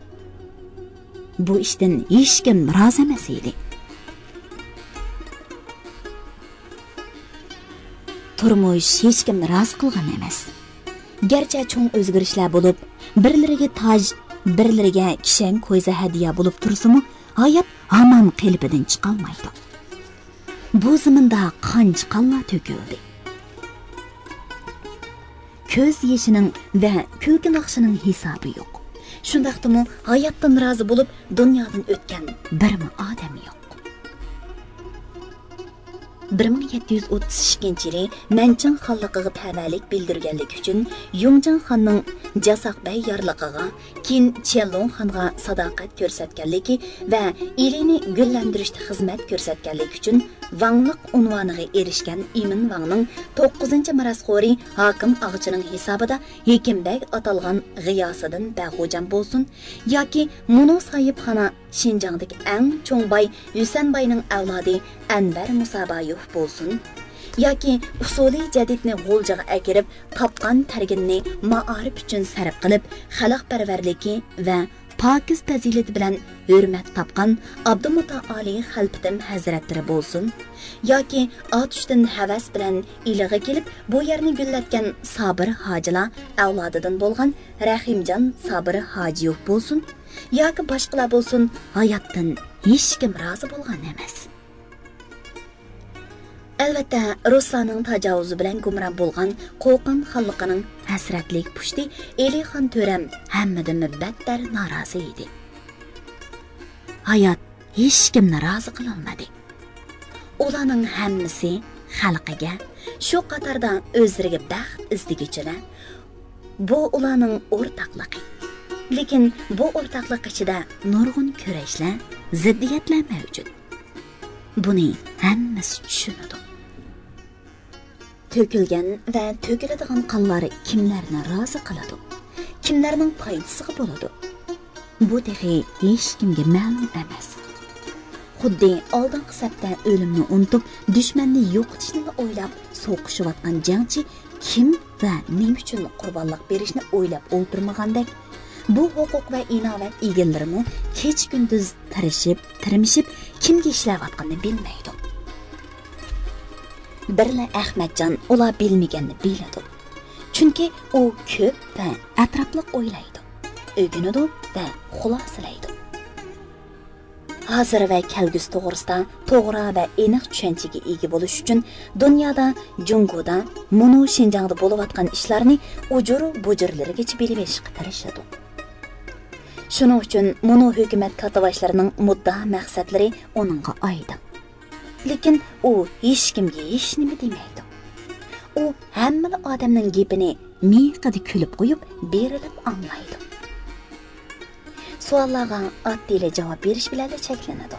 بۇ ئىشتىن ھېچكىم رازى ئەمەس ئىدى. تۇرمۇش ھېچكىمنى رازى قىلغان ئەمەس. گەرچە چوڭ ئۆزگىرىشلەر بولۇپ، بىرلىرىگە تاج، بىرلىرىگە كىشەن كويزا ھەدىيە بولۇپ تۇرسىمۇ، ھايات ھامان قېلىپىدىن چىقالمايدۇ. بۇ زېمىندا قان چىقانلار تۆكۈلدى. كۆز يېشىنىڭ ۋە كۈلكە ناخشىنىڭ ھېسابى يوق. شۇنداقتىمۇ ھاياتتىن رازى بولۇپ، دۇنيادىن ئۆتكەن بىرمۇ ئادەم يوق. بىر مىڭ يەتتە يۈز ئوتتۇز ئىككىنچى يىلى مەنچىڭ خانلىقىغا تەۋەلىك بىلدۈرگەنلىكى ئۈچۈن يۇڭجىڭ خاننىڭ جاساق بەگ يارلىقىغا، كىن چيەنلۇڭ خانغا ساداقەت كۆرسەتكەنلىكى ۋە ئىلىنى گۈللەندۈرۈشتە خىزمەت كۆرسەتكەنلىكى ئۈچۈن ۋاڭلىق ئۇنۋانىغا ئېرىشكەن ئىمىن ۋاڭنىڭ توققۇزىنچى مىراسخورى ھاكىم ئاغىچىنىڭ ھېسابىدا ھېكىم بەگ ئاتالغان غىياسىدىن بەگ خوجام بولسۇن ياكى مۇنۇ ساھىبخانا شىنجاڭدىكى ئەڭ چوڭ باي ھۈسەن باينىڭ ئەۋلادى ئەنۋەر مۇسابايېۋ بولسۇن ياكى ئۇسۇلى جەدىدنى غۇلجىغا ئەكىرىپ، تاپقان تەرگىنىنى مائارىپ ئۈچۈن سەرپ قىلىپ، خەلقپەرۋەرلىكى ۋە پاكىز پەزىلىتى بىلەن ھۆرمەت تاپقان ئابدۇمۇتائالى خەلپىتىم ھەزرەتلىرى بولسۇن ياكى ئاتۇشتىن ھەۋەس بىلەن ئىلىغا كېلىپ، بۇ يەرنى گۈللەتكەن سابىر ھاجىلار ئەۋلادىدىن بولغان رەھىمجان سابىر ھاجىيېۋ بولسۇن ياكى باشقىلار بولسۇن، ھاياتتىن ھېچكىم رازى بولغان ئەمەس. ئەلۋەتتە، رۇسلارنىڭ تاجاۋۇزى بىلەن گۇمران بولغان قوقان خانلىقىنىڭ ھەسرەتلىك پۇشتى ئېلىخان تۆرەم ھەممىدىنمۇ بەتتەر نارازى ئىدى. ھايات ھېچكىمنى رازى قىلالمىدى. ئۇلارنىڭ ھەممىسى خەلقىگە، شۇ قاتاردا ئۆزلىرىگە بەخت ئىزدىگۈچىلەر. بۇ ئۇلارنىڭ ئورتاقلىقى. لېكىن بۇ ئورتاقلىق ئىچىدە نۇرغۇن كۈرەشلەر، زىددىيەتلەر مەۋجۇت. بۇنى ھەممىسى چۈشىنىدۇ. تۆكۈلگەن ۋە تۆكۈلىدىغان قانلار كىملەرنى رازى قىلىدۇ؟ كىملەرنىڭ پايدىسىغا بولىدۇ؟ بۇ تېخى ھېچكىمگە مەلۇم ئەمەس. خۇددى ئالدىنقى سەپتە ئۆلۈمنى ئۇنتۇپ، دۈشمەننى يوقىتىشنىلا ئويلاپ سوقۇشۇۋاتقان جەڭچى كىم ۋە نېمە ئۈچۈن قۇربانلىق بېرىشنى ئويلاپ ئولتۇرمىغاندەك، بۇ ھوقۇق ۋە ئىناۋەت ئىگىلىرىمۇ كېچە-كۈندۈز تىرىشىپ، تىرمىشىپ، كىمگە ئىشلەۋاتقىنىنى بىلمەيدۇ. بىرلا ئەخمەتجان ئۇلار بىلمىگەننى بىلىدۇ. چۈنكى ئۇ كۆپ ۋە ئەتراپلىق ئويلايدۇ، ئۆگىنىدۇ ۋە خۇلاسىلەيدۇ. ھازىر ۋە كەلگۈسى توغرىسىدا توغرا ۋە ئېنىق چۈشەنچىگە ئىگە بولۇش ئۈچۈن دۇنيادا، جۇڭگودا، مۇنۇ شىنجاڭدا بولۇۋاتقان ئىشلارنى ئۇجۇر-بۇجۇرلىرىغىچە بىلىۋېلىشقا تىرىشىدۇ. شۇنىڭ ئۈچۈن مۇنۇ ھۆكۈمەت كاتتىباشلىرىنىڭ مۇددىئا مەقسەتلىرى ئۇنىڭغا ئايدىڭ. لېكىن ئۇ ھېچكىمگە ھېچنېمە دېمەيدۇ. ئۇ ھەممىلا ئادەمنىڭ گېپىنى مىيىقىدا كۈلۈپ قويۇپ، بېرىلىپ ئاڭلايدۇ. سوئاللارغا ئاددىيلا جاۋاب بېرىش بىلەنلا چەكلىنىدۇ.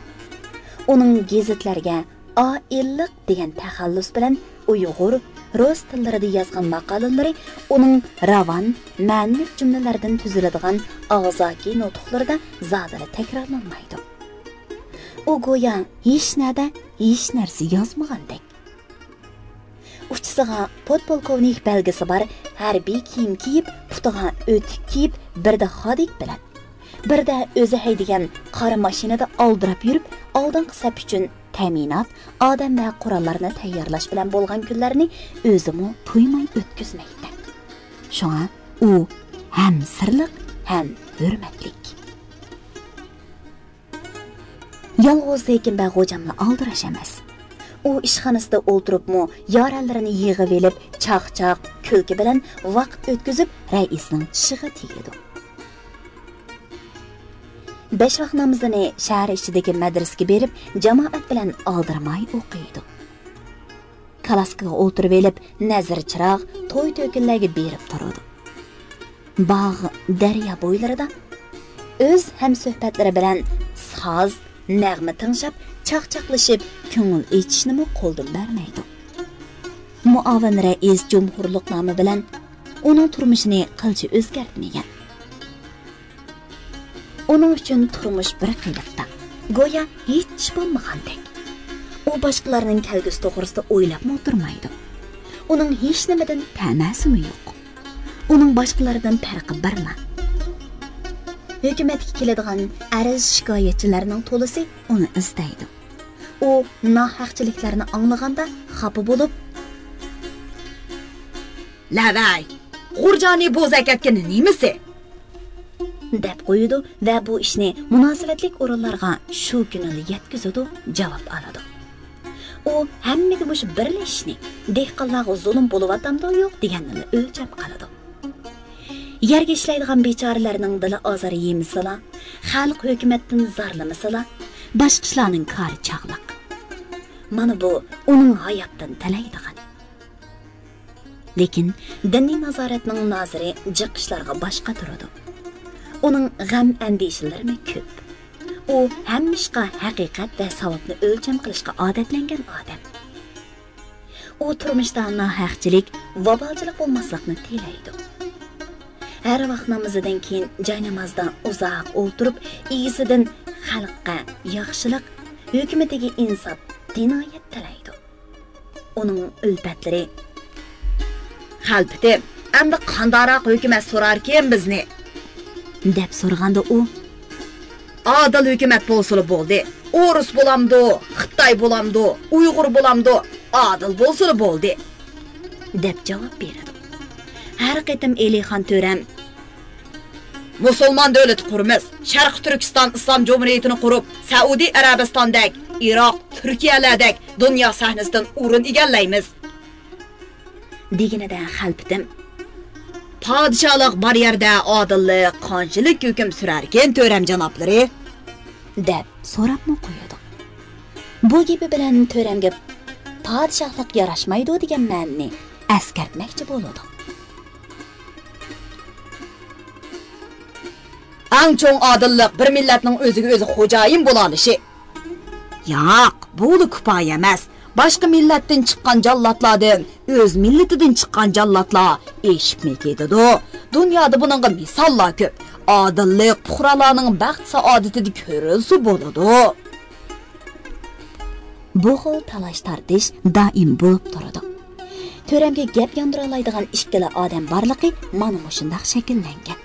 ئۇنىڭ گېزىتلەرگە ئائىللىق دېگەن تەخەللۇس بىلەن ئۇيغۇر، رۇس تىللىرىدا يازغان ماقالىلىرى ئۇنىڭ راۋان، مەنىلىك جۈملىلەردىن تۈزۈلىدىغان ئاغزاكى نۇتۇقلىرىدا زادىلا تەكرارلانمايدۇ. ئۇ گويا ھېچنەدە ھېچنەرسە يازمىغاندەك. ئۇچىسىغا پودپولكوۋنىك بەلگىسى بار ھەربىي كىيىم كىيىپ، پۇتىغا ئۆتۈك كىيىپ، بىردە خادىك بىلەن، بىردە ئۆزى ھەيدىگەن قارا ماشىنىدا ئالدىراپ يۈرۈپ، ئالدىنقى سەپ ئۈچۈن تەمىنات، ئادەم ۋە قوراللارنى تەييارلاش بىلەن بولغان كۈنلەرنى ئۆزىمۇ تۇيماي ئۆتكۈزمەيتتى. شۇڭا ئۇ ھەم سىرلىق، ھەم ھۆرمەتلىك. يالغۇز ھېكىمبەگ غوجاملا ئالدىراش ئەمەس. ئۇ ئىشخانىسىدا ئولتۇرۇپمۇ يارەنلىرىنى يىغىۋېلىپ، چاقچاق، كۈلكە بىلەن ۋاقىت ئۆتكۈزۈپ، رەئىسنىڭ چىشىغا تېگىدۇ. بەش ۋاق نامىزىنى شەھەر ئىچىدىكى مەدرىسىگە بېرىپ، جامائەت بىلەن ئالدىرىماي ئوقۇيدۇ. كالاسكىغا ئولتۇرۇۋېلىپ، نەزىر چىراغ، توي تۆكۈنلەرگە بېرىپ تۇرىدۇ. باغ، دەريا بويلىرىدا ئۆز ھەمسۆھبەتلىرى بىلەن ساز، نەغمە تىڭشاپ، چاقچاقلىشىپ، كۆڭۈل ئېچىشنىمۇ قولدىن بەرمەيدۇ. مۇئاۋىن رەئىس جۇمھۇرلۇقنامە بىلەن ئۇنىڭ تۇرمۇشىنى قىلچە ئۆزگەرتمىگەن. ئۇنىڭ ئۈچۈن تۇرمۇش بىر قېلىپتا، گويا ھېچ ئىش بولمىغاندەك. ئۇ باشقىلارنىڭ كەلگۈسى توغرىسىدا ئويلاپمۇ ئولتۇرمايدۇ. ئۇنىڭ ھېچنېمىدىن تەمەسىمۇ يوق. ئۇنىڭ باشقىلاردىن پەرقى بىرلا. ھۆكۈمەتكە كېلىدىغان ئەرز-شىكايەتچىلەرنىڭ تولىسى ئۇنى ئىزدەيدۇ. ئۇ ناھەقچىلىكلەرنى ئاڭلىغاندا خاپا بولۇپ، «لەۋەي، غۇرجانى بوز ئەكەتكىنى نېمىسى؟» دەپ قويىدۇ ۋە بۇ ئىشنى مۇناسىۋەتلىك ئورۇنلارغا شۇ كۈنىلا يەتكۈزىدۇ، جاۋاب ئالىدۇ. ئۇ ھەممىگە مۇشۇ بىرلا ئىشنى، دېھقانلارغا زۇلۇم بولۇۋاتامدۇ يوق دېگەننىلا ئۆلچەپ قالىدۇ. يەرگە ئىشلەيدىغان بىچارىلەرنىڭ دىلى ئازار يېمىسىلا، خەلق ھۆكۈمەتتىن زارلىمىسىلا، باشقا ئىشلارنىڭ كارى چاغلىق. مانا بۇ ئۇنىڭ ھاياتتىن تىلەيدىغىنى. لېكىن دىنىي نازارەتنىڭ نازىرى جىق ئىشلارغا باش قاتۇرىدۇ. ئۇنىڭ غەم-ئەندىشىلىرىمۇ كۆپ. ئۇ ھەممە ئىشقا ھەقىقەت ۋە ساۋابنى ئۆلچەم قىلىشقا ئادەتلەنگەن ئادەم. ئۇ تۇرمۇشتا ناھەقچىلىك، ۋابالچىلىق بولماسلىقنى تىلەيدۇ. ھەر ۋاق نامىزىدىن كېيىن جاينامازدا ئۇزاق ئولتۇرۇپ، ئىگىسىدىن خەلققە ياخشىلىق، ھۆكۈمىتىگە ئىنساپ، دىنايەت تىلەيدۇ. ئۇنىڭ ئۈلپەتلىرى، «خەلپىتىم، ئەمدى قانداقراق ھۆكۈمەت سوراركىن بىزنى؟» دەپ سورىغاندا ئۇ، «ئادىل ھۆكۈمەت بولسىلا بولدى. ئورۇس بولامدۇ، خىتاي بولامدۇ، ئۇيغۇر بولامدۇ، ئادىل بولسىلا بولدى» دەپ جاۋاب بېرىدۇ. ھەر قېتىم ئېلىخان تۆرەم، «مۇسۇلمان دۆلىتى قۇرىمىز، شەرقىي تۈركىستان ئىسلام جۇمھۇرىيىتىنى قۇرۇپ، سەئۇدى ئەرەبىستاندەك، ئىراق، تۈركىيەلەردەك دۇنيا سەھنىسىدىن ئورۇن ئىگىلەيمىز» دېگىنىدە خەلپىتىم، «پادىشاھلىق بار يەردە ئادىللىق قانچىلىك ھۆكۈم سۈرەركىن، تۆرەم جانابلىرى؟» دەپ سوراپمۇ قويىدۇ. بۇ گېپى بىلەن تۆرەمگە پادىشاھلىق ياراشمايدۇ دېگەن مەنىنى ئەسكەرتمەكچى بولىدۇ. «ئەڭ چوڭ ئادىللىق بىر مىللەتنىڭ ئۆزىگە ئۆزى خوجايىن بولالىشى.» «ياق، بۇلا كۇپايە ئەمەس. باشقا مىللەتتىن چىققان جاللاتلاردىن ئۆز مىللىتىدىن چىققان جاللاتلار ئېشىپمۇ كېتىدۇ. دۇنيادا بۇنىڭغا مىساللار كۆپ. ئادىللىق پۇقرالارنىڭ بەخت-سائادىتىدە كۆرۈلسە بولىدۇ.» بۇ خىل تالاش-تارتىش دائىم بولۇپ تۇرىدۇ. تۆرەمگە گەپ ياندۇرالايدىغان ئىككىلا ئادەم بارلىقى مانا مۇشۇنداق شەكىللەنگەن.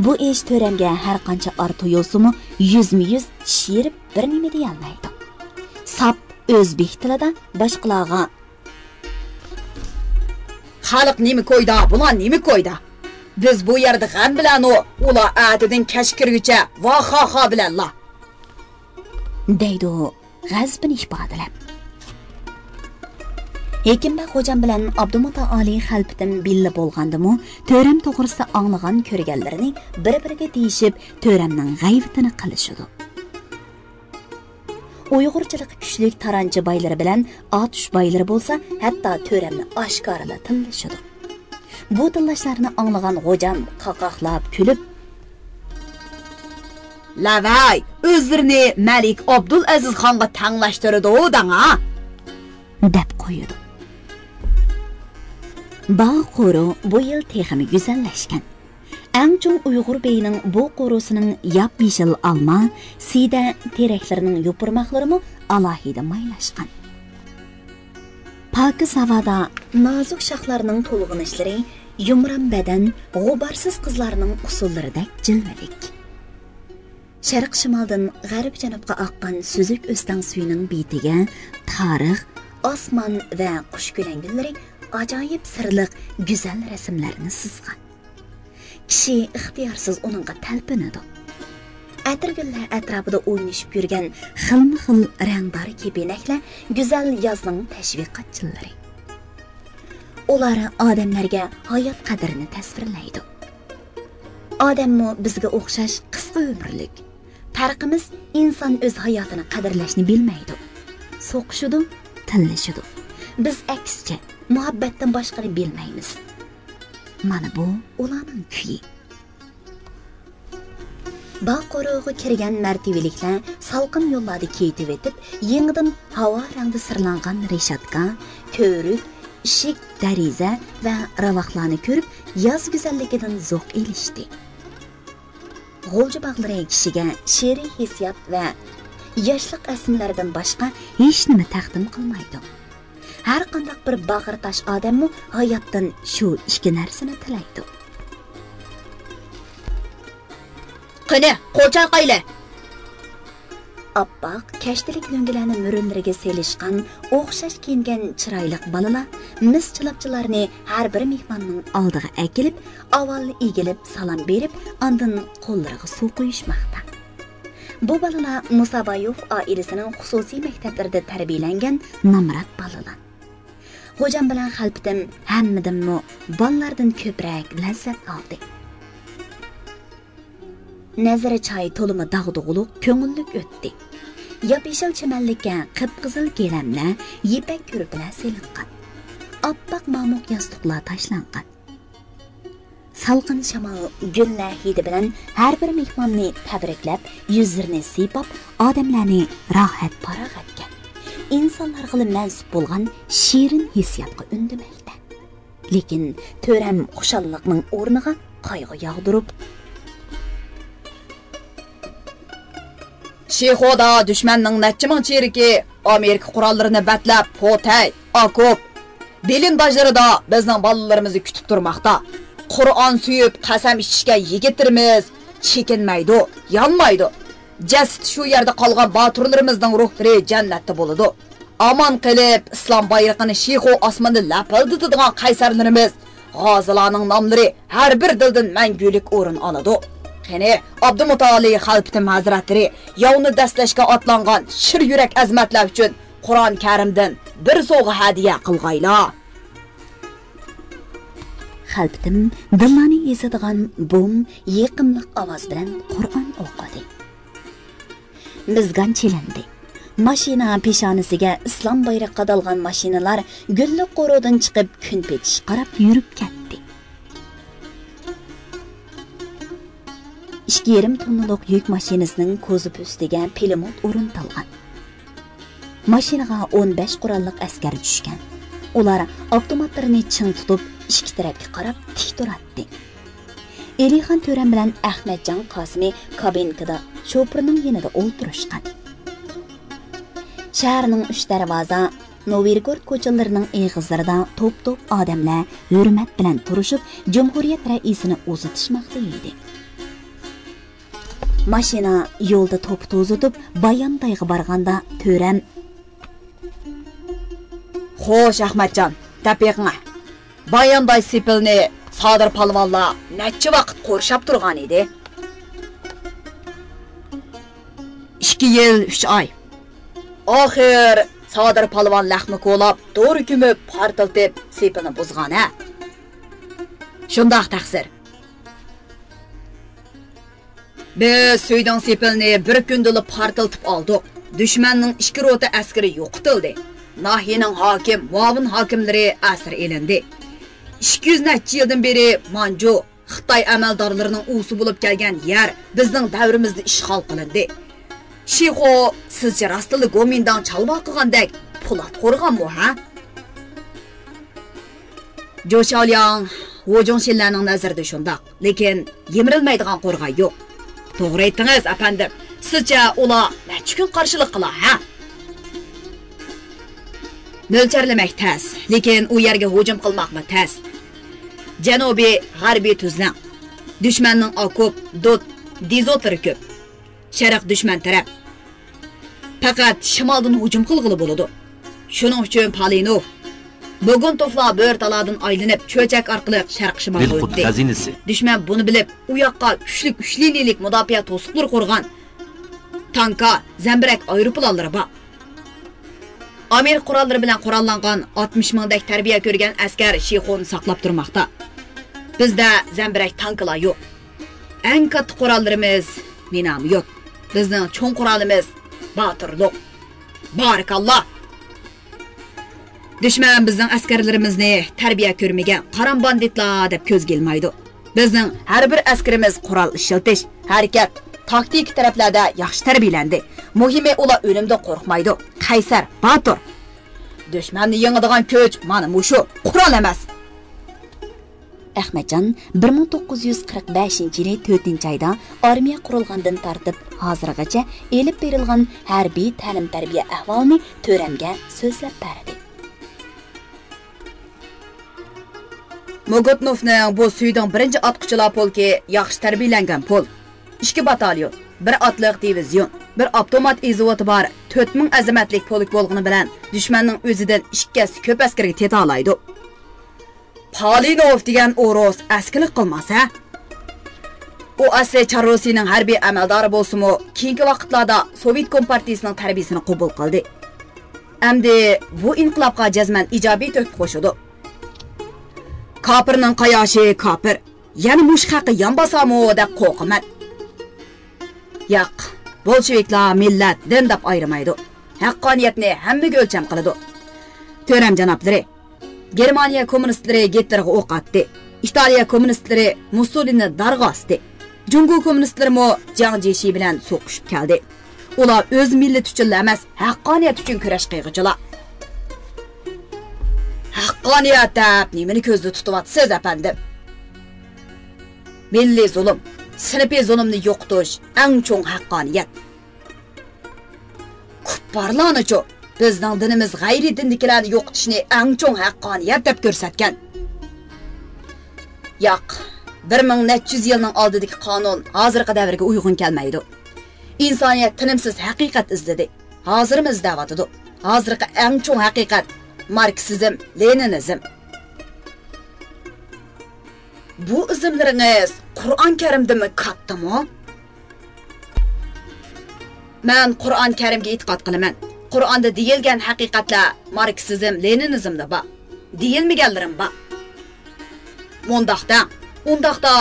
بۇ ئىش تۆرەمگە ھەر قانچە ئار تۇيۇلسىمۇ، يۈزمۇ يۈز چىشىرىپ بىر نېمە دېيەلمەيدۇ. ساپ ئۆزبېك تىلىدا باشقىلارغا، «خەلق نېمە كويدا، بۇلار نېمە كويدا؟ بىز بۇ يەردە غەم بىلەنۇ، ئۇلار ئەتىدىن كەچ كىرگۈچە ۋاخاخا بىلەنلا» دەيدۇ غەزىپىنى ئىپادىلەپ. ھېكىمبەگ خوجام بىلەن ئابدۇماتا ئالىي خەلپىتىم بىللە بولغاندىمۇ، تۆرەم توغرىسىدا ئاڭلىغان، كۆرگەنلىرىنى بىر-بىرىگە دېيىشىپ، تۆرەمنىڭ غەيۋىتىنى قىلىشىدۇ. ئۇيغۇرچىلىقى كۈچلۈك تارانچى بايلىرى بىلەن ئاتۇش بايلىرى بولسا، ھەتتا تۆرەمنى ئاشكارىلا تىللىشىدۇ. بۇ تىللاشلارنى ئاڭلىغان غوجام قاقاقلاپ كۈلۈپ، «لەۋەي، ئۆزلىرىنى مەلىك ئابدۇلئەزىز خانغا تەڭلەشتۈرىدۇ دەڭا» دەپ قويىدۇ. باغ قورۇ بۇ يىل تېخىمۇ گۈزەللەشكەن. ئەڭ چوڭ ئۇيغۇر بېيىنىڭ بۇ قورۇسىنىڭ ياپيېشىل ئالما، سىيدە تېرەكلىرىنىڭ يوپۇرماقلىرىمۇ ئالاھىدە مايلاشقان. پاكىز ھاۋادا نازۇك شاخلارنىڭ تولغىنىشلىرى يۇمران بەدەن، غۇبارسىز قىزلارنىڭ ئۇسسۇللىرىدەك جىلۋىلىك. شەرق شىمالدىن غەرب جەنۇبقا ئاققان سۈزۈك ئۆستەڭ سۈيىنىڭ بېتىگە تارىخ، ئاسمان ۋە قۇش كۆلەڭگىلىرى ئاجايىپ سىرلىق، گۈزەل رەسىملەرنى سىزغان. كىشى ئىختىيارسىز ئۇنىڭغا تەلپۈنىدۇ. ئەتىرگۈللەر ئەتراپىدا ئوينىشىپ يۈرگەن خىلمۇ خىل رەڭدار كېپىنەكلەر گۈزەل يازنىڭ تەشۋىقاتچىلىرى. ئۇلار ئادەملەرگە ھايات قەدرىنى تەسۋىرلەيدۇ. ئادەممۇ بىزگە ئوخشاش قىسقا ئۆمۈرلۈك. پەرقىمىز، ئىنسان ئۆز ھاياتىنى قەدىرلەشنى بىلمەيدۇ. سوقۇشىدۇ، تىللىشىدۇ. بىز ئەكسىچە، مۇھەببەتتىن باشقىنى بىلمەيمىز. مانا بۇ ئۇلارنىڭ كۈيى. باغ قورۇغىغا كىرگەن مەرتىۋىلىكلەر سالقىن يوللاردا كېيىتىۋېتىپ، يېڭىدىن ھاۋا رەڭدە سىرلانغان رېشاتكا، كۆۋرۈك، ئىشىك، دېرىزە ۋە راۋاقلارنى كۆرۈپ، ياز گۈزەللىكىدىن زوق ئېلىشتى. غۇلجا باغلىرى كىشىگە شېرىن ھېسسىيات ۋە ياشلىق ئەسلىمىلىرىدىن باشقا ھېچنېمە تەقدىم قىلمايدۇ. ھەر قانداق بىر باغرى تاش ئادەممۇ ھاياتتىن شۇ ئىككى نەرسىنى تىلەيدۇ. قېنى، قول چايقايلى! ئاپئاق، كەشتىلىك لۆڭگىلەرنى مۈرىلىرىگە سېلىشقان، ئوخشاش كىيىنگەن چىرايلىق بالىلار مىس چىلاپچىلارنى ھەر بىر مېھماننىڭ ئالدىغا ئەكېلىپ، ئاۋۋال ئېگىلىپ سالام بېرىپ، ئاندىن قوللىرىغا سۇ قۇيۇشماقتا. بۇ بالىلار مۇسابايوف ئائىلىسىنىڭ خۇسۇسىي مەكتەپلىرىدە تەربىيەلەنگەن نامرات بالىلار. غوجام بىلەن خەلپىتىم ھەممىدىنمۇ بالىلاردىن كۆپرەك لەززەت ئالدى. نەزىرە چاي تولىمۇ داغدۇغىلىق، كۆڭۈللۈك ئۆتتى. ياپيېشىل چىمەنلىككە قىپقىزىل گىلەملەر، يىپەك كۆرپىلەر سېلىنغان. ئاپئاق مامۇق ياستۇقلار تاشلانغان. سالقىن شامال گۈللەر ھىدى بىلەن ھەر بىر مېھماننى تەبرىكلەپ، يۈزلىرىنى سىيپاپ، ئادەملەرنى راھەت-پاراغەتكە، ئىنسانلارغىلا مەنسۇپ بولغان شېرىن ھېسسىياتقا ئۈندىمەكتە. لېكىن تۆرەم خۇشاللىقنىڭ ئورنىغا قايغۇ ياغدۇرۇپ، شىخودا دۈشمەننىڭ نەچچە مىڭ چېرىكى ئامېرىكا قوراللىرىنى بەتلەپ، پوتەي، ئاكوپ، بىلىنداژلىرىدا بىزنىڭ بالىلىرىمىزنى كۈتۈپ تۇرماقتا. قۇرئان سۆيۈپ قەسەم ئىچىشكەن يىگىتلىرىمىز چېكىنمەيدۇ، يانمايدۇ. جەسىتى شۇ يەردە قالغان باتۇرلىرىمىزنىڭ روھلىرى جەننەتتە بولىدۇ. ئامان قېلىپ، ئىسلام بايرىقىنى شىخۇ ئاسماندا لەپىلدىتىدىغان قەيسەرلىرىمىز غازىلارنىڭ ناملىرى ھەر بىر دىلدىن مەڭگۈلۈك ئورۇن ئالىدۇ. قېنى، ئابدۇمۇتالىي خەلپىتىم ھەزرەتلىرى ياۋنى دەسسەشكە ئاتلانغان شىر يۈرەك ئەزىمەتلەر ئۈچۈن قۇرئان كەرىمدىن بىر سوۋغا ھەدىيە قىلغايلا. خەلپىتىم دىللارنى ئېزىدىغان بوم، يېقىملىق ئاۋاز بىلەن قۇرئان ئوقۇدى. مىزگان چېلىندى. ماشىنا پېشانىسىگە ئىسلام بايرىقى قادالغان ماشىنىلار گۈللۈك قورۇدىن چىقىپ، كۈن پېتىشقا قاراپ يۈرۈپ كەتتى. ئىككى يېرىم توننىلىق يۈك ماشىنىسىنىڭ كوزۇپى ئۈستىگە پىلىموت ئورنىتىلغان. ماشىنىغا ئون بەش قوراللىق ئەسكەر چۈشكەن. ئۇلار ئاپتوماتلىرىنى چىڭ تۇتۇپ، ئىككى تەرەپكە قاراپ تىك تۇراتتى. ئېلىخان تۆرەم بىلەن ئەخمەتجان قاسىمى كابىنكىدا شوپۇرنىڭ يېنىدا ئولتۇرۇشقان. شەھەرنىڭ ئۈچ دەرۋازا، نوۋىگورود كوچىلىرىنىڭ ئېغىزلىرىدا توپ-توپ ئادەملەر ھۆرمەت بىلەن تۇرۇشۇپ، جۇمھۇرىيەت رەئىسىنى ئۇزىتىشماقتا ئىدى. ماشىنا يولدا توپا توزۇتۇپ، باياندايغا بارغاندا تۆرەم، خوش، ئەخمەتجان، دەپ بېقىڭە. بايانداي سېپىلنى سادىر پالۋانلار نەچچە ۋاقىت قورشاپ تۇرغان ئىدى؟ ئىككى يىل، ئۈچ ئاي. ئاخىر سادىر پالۋان لەخمە كولاپ، دورا كۆمۈپ، پارتلىتىپ، سېپىلنى بۇزغان ھە. شۇنداق تەقسىر. بىز سۈيدۈڭ سېپىلنى بىر كۈندىلا پارتلىتىپ ئالدۇق. دۈشمەننىڭ ئىككى روتا ئەسكىرى يوقىتىلدى. ناھىيەنىڭ ھاكىم، مۇئاۋىن ھاكىملىرى ئەسىر ئېلىندى. ئىككى يۈز نەچچە يىلدىن بېرى مانجۇ، خىتاي ئەمەلدارلىرىنىڭ ئۇۋىسى بولۇپ كەلگەن يەر بىزنىڭ دەۋرىمىزدە ئىشغال قىلىندى. شىخۇ، سىزچە راستتىنلا گومىنداڭ چالۋاق قىلغاندەك پولات قورغانمۇ، ھە؟ جوشياۋلياڭ، ۋۇجۇڭشىنلەرنىڭ نەزىرىدە شۇنداق، لېكىن يىمىرىلمەيدىغان قورغان يوق. توغرا ئېيتتىڭىز، ئەپەندىم. سىزچە ئۇلار نەچچە كۈن قارشىلىق قىلا، ھە؟ مۆلچەرلىمەك تەس، لېكىن ئۇ يەرگە ھۇجۇم قىلماقمۇ تەس. جەنۇبىي، غەربىي تۈزلەڭ. دۈشمەننىڭ ئاكوپ، دۇت، دېزوتلىرى كۆپ. شەرق دۈشمەن تەرەپ. پەقەت شىمالدىن ھۇجۇم قىلغىلى بولىدۇ. شۇنىڭ ئۈچۈن پالىنوف، موگۇنتوفلار بۆرتالادىن ئايلىنىپ، چۆچەك ئارقىلىق شەرقىي شىمالغا ئۆتتى. دۈشمەن بۇنى بىلىپ، ئۇ ياققا كۈچلۈك ئۈچ لىنىيەلىك مۇداپىئە توسۇقلىرى قۇرغان. تانكا، زەمبىرەك ئايروپىلانلىرى بار. ئامېرىكا قوراللىرى بىلەن قوراللانغان ئاتمىش مىڭدەك تەربىيە كۆرگەن ئەسكەر شىخۇنى ساقلاپ تۇرماقتا. بىزدە زەمبىرەك تانكىلار يوق. ئەڭ كاتتا قوراللىرىمىز مىناميوت. بىزنىڭ چوڭ قورالىمىز باتۇرلۇق. بارىكاللا! دۈشمەن بىزنىڭ ئەسكەرلىرىمىزنى تەربىيە كۆرمىگەن قارام باندىتلار دەپ كۆزگە ئىلمايدۇ. بىزنىڭ ھەر بىر ئەسكىرىمىز قورال ئىشلىتىش، ھەرىكەت، تاكتىكا تەرەپلەردە ياخشى تەربىيەلەندى. مۇھىمى ئۇلار ئۆلۈمدىن قورقمايدۇ. قەيسەر، باتۇر. دۈشمەننى يېڭىدىغان كۈچ مانا مۇشۇ، قورال ئەمەس. ئەخمەتجان بىر مىڭ توققۇز يۈز قىرىق بەشىنچى يىلى تۆتىنچى ئايدا ئارمىيە قۇرۇلغاندىن تارتىپ ھازىرغىچە ئېلىپ بېرىلغان ھەربىي تەلىم-تەربىيە ئەھۋالىنى تۆرەمگە سۆزلەپ بەردى. موگۇتنوفنىڭ بۇ سۈيدۈڭ بىرىنچى ئاتقۇچىلار پولكى ياخشى تەربىيەلەنگەن پول. ئىككى باتاليون، بىر ئاتلىق دىۋىزىيون، بىر ئاپتومات ئىزۋوتى بار تۆت مىڭ ئەزىمەتلىك پولك بولغىنى بىلەن، دۈشمەننىڭ ئۆزىدىن ئىككى ھەسسە كۆپ ئەسكەرگە تېتىلايدۇ. پالىنوف دېگەن ئورۇس ئەسكىلىك قىلماس، ھە؟ ئۇ ئەسلى چاررۇسىينىڭ ھەربىي ئەمەلدارى بولسىمۇ، كېيىنكى ۋاقىتلاردا سوۋېت كومپارتىيىسىنىڭ تەربىيىسىنى قوبۇل قىلدى. ئەمدى بۇ ئىنقىلابقا جەزمەن ئىجابىي تۆھپە قوشىدۇ. كاپىرنىڭ قاياشى كاپىر. يەنە مۇشۇ خەققە يان باسامۇ دەپ قورقىمەن. ياق، بولشېۋىكلار مىللەت، دىن دەپ ئايرىمايدۇ. ھەققانىيەتنى ھەممىگە ئۆلچەم قىلىدۇ. تۆرەم جانابلىرى، گېرمانىيە كوممۇنىستلىرى گىتلېرغا ئوق ئاتتى. ئىتالىيە كوممۇنىستلىرى مۇسسولىنى دارغا ئاستى. جۇڭگو كوممۇنىستلىرىمۇ جياڭ جيېشى بىلەن سوقۇشۇپ كەلدى. ئۇلار ئۆز مىللىتى ئۈچۈنلا ئەمەس، ھەققانىيەت ئۈچۈن كۈرەش قىلغۇچىلار. ھەققانىيەت دەپ نېمىنى كۆزدە تۇتۇۋاتىسىز، ئەپەندىم؟ مىللىي زۇلۇم، سىنىپىي زۇلۇمنى يوقىتىش ئەڭ چوڭ ھەققانىيەت. كۇپپارلارنىچۇ؟ بىزنىڭ دىنىمىز غەيرىي دىندىكىلەرنى يوقىتىشنى ئەڭ چوڭ ھەققانىيەت دەپ كۆرسەتكەن. ياق، بىر مىڭ نەچچە يۈز يىلنىڭ ئالدىدىكى قانۇن ھازىرقى دەۋرگە ئۇيغۇن كەلمەيدۇ. ئىنسانىيەت تىنىمسىز ھەقىقەت ئىزدىدى. ھازىرمۇ ئىزدەۋاتىدۇ. ھازىرقى ئەڭ چوڭ ھەقىقەت ماركسىزم، لېنىنىزم. بۇ ئىزىملىرىڭىز قۇرئان كەرىمدىنمۇ كاتتىمۇ؟ مەن قۇرئان كەرىمگە ئېتىقاد قىلىمەن. قۇرئاندا دېيىلگەن ھەقىقەتلەر ماركسىزم، لېنىنىزمدا بار. دېيىلمىگەنلىرىم بار. مۇنداق دەڭ، ئۇنداقتا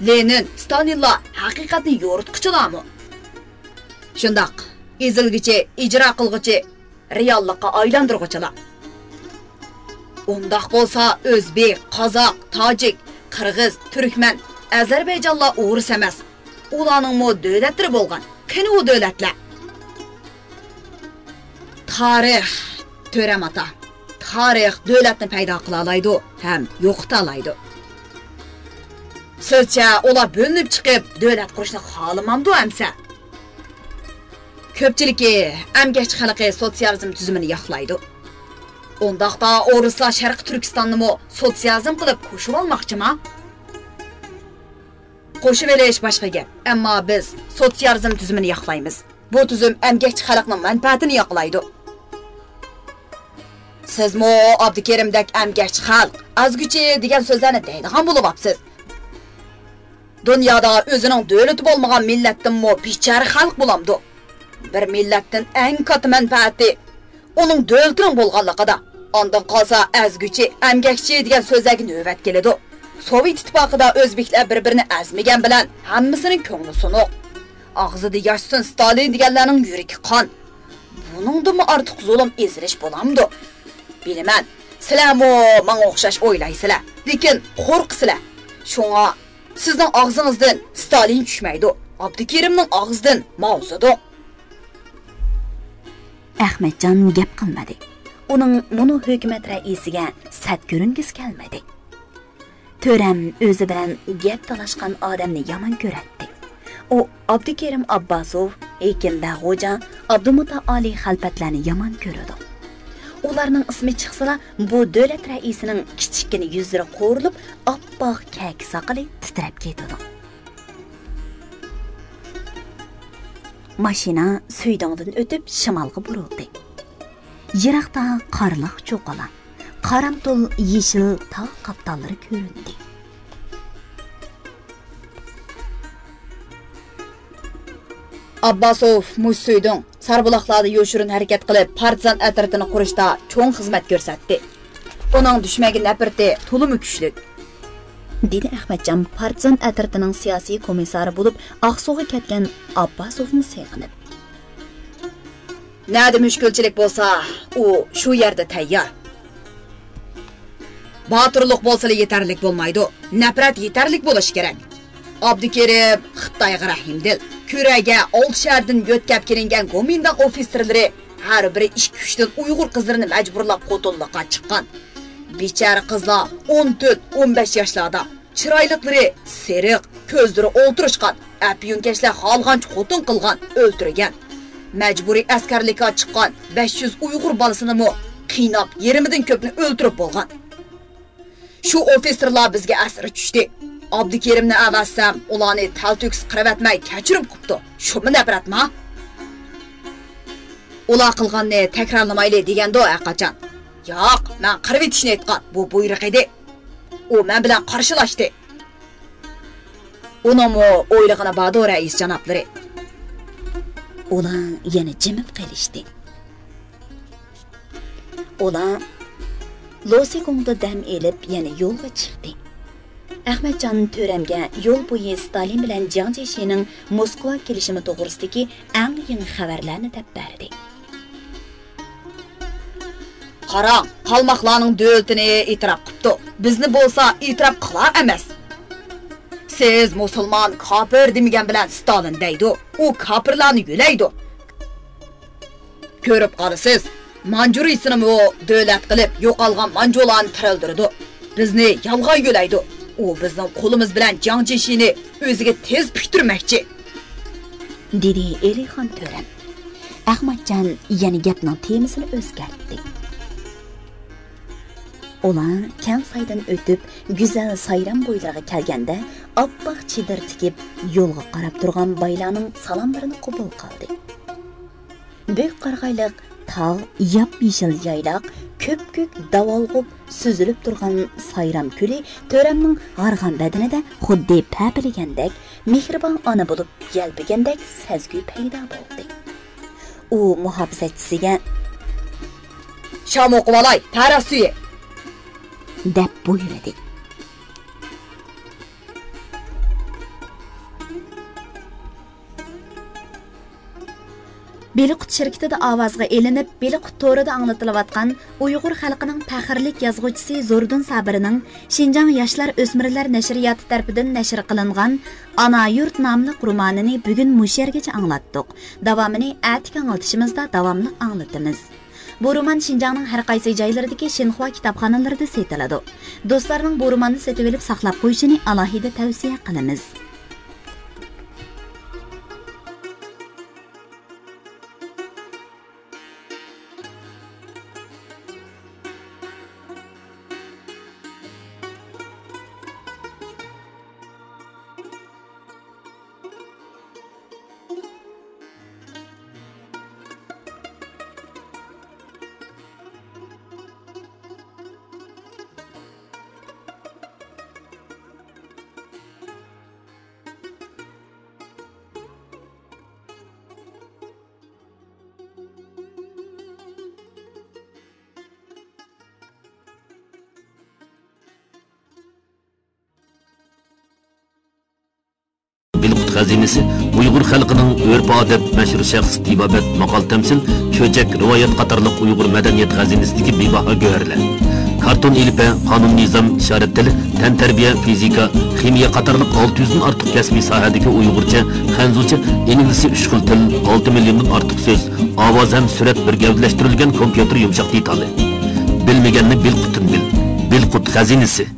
لېنىن، ستالىنلار ھەقىقەتنى يورۇتقۇچىلارمۇ؟ شۇنداق، ئېزىلگۈچى، ئىجرا قىلغۇچى، رېئاللىققا ئايلاندۇرغۇچىلار. ئۇنداق بولسا ئۆزبېك، قازاق، تاجىك، قىرغىز، تۈركمەن، ئەزەربەيجانلار ئورۇس ئەمەس. ئۇلارنىڭمۇ دۆلەتلىرى بولغان. قېنى ئۇ دۆلەتلەر؟ تارىخ، تۆرەم ئاتا. تارىخ دۆلەتنى پەيدا قىلالايدۇ ھەم يوقىتالايدۇ. سىزچە ئۇلار بۆلۈنۈپ چىقىپ دۆلەت قۇرۇشنى خالىمامدۇ ئەمسە؟ كۆپچىلىكى، ئەمگەكچى خەلقى سوتسىيالىزم تۈزۈمىنى ياقلايدۇ. ئۇنداقتا ئورۇسلار شەرقىي تۈركىستاننىمۇ سوتسىيالىزم قىلىپ قوشۇۋالماقچىما؟ قوشۇۋېلىش باشقا گەپ، ئەمما بىز سوتسىيالىزم تۈزۈمىنى ياقلايمىز. بۇ تۈزۈم ئەمگەكچى خەلقنىڭ مەنپەئەتىنى ياقلايدۇ. سىزمۇ ئابدۇكېرىمدەك ئەمگەكچى خەلق، ئازگۈچى دېگەن سۆزلەرنى دەيدىغان بولۇۋاپسىز. دۇنيادا ئۆزىنىڭ دۆلىتى بولمىغان مىللەتتىنمۇ بىچارە خەلق بولامدۇ؟ بىر مىللەتتىن ئەڭ كاتتا مەنپەئەتى ئۇنىڭ دۆلىتىنىڭ بولغانلىقىدا. ئاندىن قالسا ئەزگۈچى، ئەمگەكچى دېگەن سۆزلەرگە نۆۋەت كېلىدۇ. سوۋېت ئىتتىپاقىدا ئۆزبېكلەر بىر-بىرىنى ئەزمىگەن بىلەن ھەممىسىنىڭ كۆڭلى سۇنۇق. ئاغزىدا ياشىسۇن ستالىن دېگەنلەرنىڭ يۈرىكى قان. بۇنىڭدىنمۇ ئارتۇق زۇلۇم، ئېزىلىش بولامدۇ؟ بىلىمەن، سىلەرمۇ ماڭا ئوخشاش ئويلايسىلەر، لېكىن قورقىسىلەر. شۇڭا سىزنىڭ ئاغزىڭىزدىن ستالىن چۈشمەيدۇ، ئابدۇكېرىمنىڭ ئاغزىدىن ماۋزېدۇڭ. ئەخمەتجان گەپ قىلمىدى. ئۇنىڭ مۇنۇ ھۆكۈمەت رەئىسىگە سەت كۆرۈنگۈسى كەلمىدى. تۆرەم ئۆزى بىلەن گەپ تالاشقان ئادەمنى يامان كۆرەتتى. ئۇ ئابدۇكېرىم ئابباسوف، ھېكىم بەغوجا، ئابدۇمۇتائالى خەلپەتلەرنى يامان كۆرىدۇ. ئۇلارنىڭ ئىسمى چىقسىلا، بۇ دۆلەت رەئىسىنىڭ كىچىككىنە يۈزلىرى قورۇلۇپ، ئاپئاق كەكە ساقىلى تىترەپ كېتىدۇ. ماشىنا سۈيدۈڭدىن ئۆتۈپ شىمالغا بۇرۇلدى. يىراقتا قارلىق چوققىلار، قارامتۇل يېشىل تاغ قاپتاللىرى كۆرۈندى. ئابباسوف مۇشۇ سۈيدۈڭ، ساربۇلاقلاردا يوشۇرۇن ھەرىكەت قىلىپ، پارتىزان ئەترىتىنى قۇرۇشتا چوڭ خىزمەت كۆرسەتتى. ئۇنىڭ دۈشمەنگە نەپرىتى تولىمۇ كۈچلۈك. دېدى ئەخمەتجان پارتىزان ئەترىتىنىڭ سىياسىي كومىسسارى بولۇپ ئاقسۇغا كەتكەن ئابباسوفنى سېغىنىپ. نەدە مۈشكۈلچىلىك بولسا، ئۇ شۇ يەردە تەييار. باتۇرلۇق بولسىلا يېتەرلىك بولمايدۇ، نەپرەت يېتەرلىك بولۇشى كېرەك. ئابدۇكېرىم خىتايغا رەھىمدىل. كۆرەگە ئالتە شەھەردىن يۆتكەپ كېلىنگەن گومىنداڭ ئوفىتسېرلىرى ھەر بىرى ئىككى-ئۈچتىن ئۇيغۇر قىزلىرىنى مەجبۇرلاپ خوتۇنلۇققا چىققان. بىچارە قىزلار ئون تۆت، ئون بەش ياشلاردا. چىرايلىقلىرى سېرىق، كۆزلىرى ئولتۇرۇشقان، ئەپيۈنكەشلەر خالىغانچە خوتۇن قىلغان، ئۆلتۈرگەن. مەجبۇرىي ئەسكەرلىككە چىققان بەش يۈز ئۇيغۇر بالىسىنىمۇ قىيناپ، يېرىمىدىن كۆپنى ئۆلتۈرۈپ بولغان. شۇ ئوفىتسېرلار بىزگە ئەسىرى چۈشتى. ئابدۇكېرىمنى ئەۋەتسەم، ئۇلارنى تەلتۆكۈس قىرىۋەتمەي كەچۈرۈم قىپتۇ. شۇمۇ نەپرەتما؟ ئۇلار قىلغاننى تەكرارلىمايلى دېگەندۇ ھەرقاچان. ياق، مەن قىرىۋېتىشنى ئېيتقان، بۇ بۇيرۇق ئىدى. ئۇ مەن بىلەن قارشىلاشتى. ئۇنىڭمۇ ئويلىغىنى باردۇ، رەئىس جانابلىرى. ئۇلار يەنە جىمىپ قېلىشتى. ئۇلار لوسىگۇڭدا دەم ئېلىپ، يەنە يولغا چىقتى. ئەخمەتجان تۆرەمگە يول بويى ستالىن بىلەن جياڭ جيېشىنىڭ موسكۋا كېلىشىمى توغرىسىدىكى ئەڭ يېڭى خەۋەرلەرنى دەپ بەردى. قاراڭ، قالماقلارنىڭ دۆلىتىنى ئېتىراپ قىپتۇ، بىزنى بولسا ئېتىراپ قىلار ئەمەس. سىز مۇسۇلمان، كاپىر دېمىگەن بىلەن ستالىن دەيدۇ، ئۇ كاپىرلارنى يۆلەيدۇ. كۆرۈپ قالىسىز، مانجۇرىيىسىنىمۇ دۆلەت قىلىپ، يوقالغان مانجۇلارنى تىرىلدۈرىدۇ. بىزنى يالغان يۆلەيدۇ. ئۇ بىزنىڭ قولىمىز بىلەن جياڭ جيېشىنى ئۆزىگە تېز پۈكتۈرمەكچى. دېدى ئېلىخان تۆرەم. ئەخمەتجان يەنە گەپنىڭ تېمىسىنى ئۆزگەرتتى. ئۇلار كەڭ سايدىن ئۆتۈپ، گۈزەل سايرام بويلىرىغا كەلگەندە، ئاپئاق چېدىر تىكىپ، يولغا قاراپ تۇرغان بايلارنىڭ سالاملىرىنى قوبۇل قىلدى. بۈك قارىغايلىق تاغ، ياپيېشىل يايلاق، كۆپكۆك داۋالغۇپ سۈزۈلۈپ تۇرغان سايرام كۆلى تۆرەمنىڭ ھارغان بەدىنىدە خۇددى پەپىلىگەندەك، مېھرىبان ئانا بولۇپ يەلپۈگەندەك سەزگۈ پەيدا بولدى. ئۇ مۇھاپىزەتچىسىگە، «شام ئوقۇۋالاي، تەرەت سۈيى!» دەپ بۇيرۇدى. بېلىققۇت شىركىتىدە ئاۋازغا ئېلىنىپ، بېلىققۇت تورىدا ئاڭلىتىلىۋاتقان ئۇيغۇر خەلقىنىڭ پەخىرلىك يازغۇچىسى زوردۇن سابىرنىڭ شىنجاڭ ياشلار ئۆسمۈرلەر نەشرىياتى تەرىپىدىن نەشر قىلىنغان ئانا يۇرت ناملىق رومانىنى بۈگۈن مۇشۇ يەرگىچە ئاڭلاتتۇق. داۋامىنى ئەتىكى ئاڭلىتىشىمىزدا داۋاملىق ئاڭلىتىمىز. بۇ رومان شىنجاڭنىڭ ھەر قايسى جايلىرىدىكى شىنخۇا كىتابخانىلىرىدا سېتىلىدۇ. دوستلارنىڭ بۇ روماننى سېتىۋېلىپ ساقلاپ قويۇشىنى ئالاھىدە تەۋسىيە قىلىمىز. بېلىققۇت خەزىنىسى ئۇيغۇر خەلقىنىڭ ئۆرپ-ئادەت، مەشھۇر شەخس، تېبابەت، ماقال-تەمسىل، چۆچەك، رىۋايەت قاتارلىق ئۇيغۇر مەدەنىيەت خەزىنىسىدىكى بىباھا گۆھەرلەر. كارتون ئېلىپبە، قانۇن-نىزام، ئىشارەت تىلى، تەنتەربىيە، فىزىكا، خىمىيە قاتارلىق ئالتە يۈزدىن ئارتۇق كەسپىي ساھەدىكى ئۇيغۇرچە، خەنزۇچە، ئىنگلىزچە ئۈچ خىل تىل، ئالتە مىليوندىن ئارتۇق سۆز، ئاۋاز ھەم سۈرەت بىر گەۋدىلەشتۈرۈلگەن كومپيۇتېر يۇمشاق دېتالى. بىلمىگەننى بىلقۇتتىن بىل. بىلقۇت خەزىنىسى.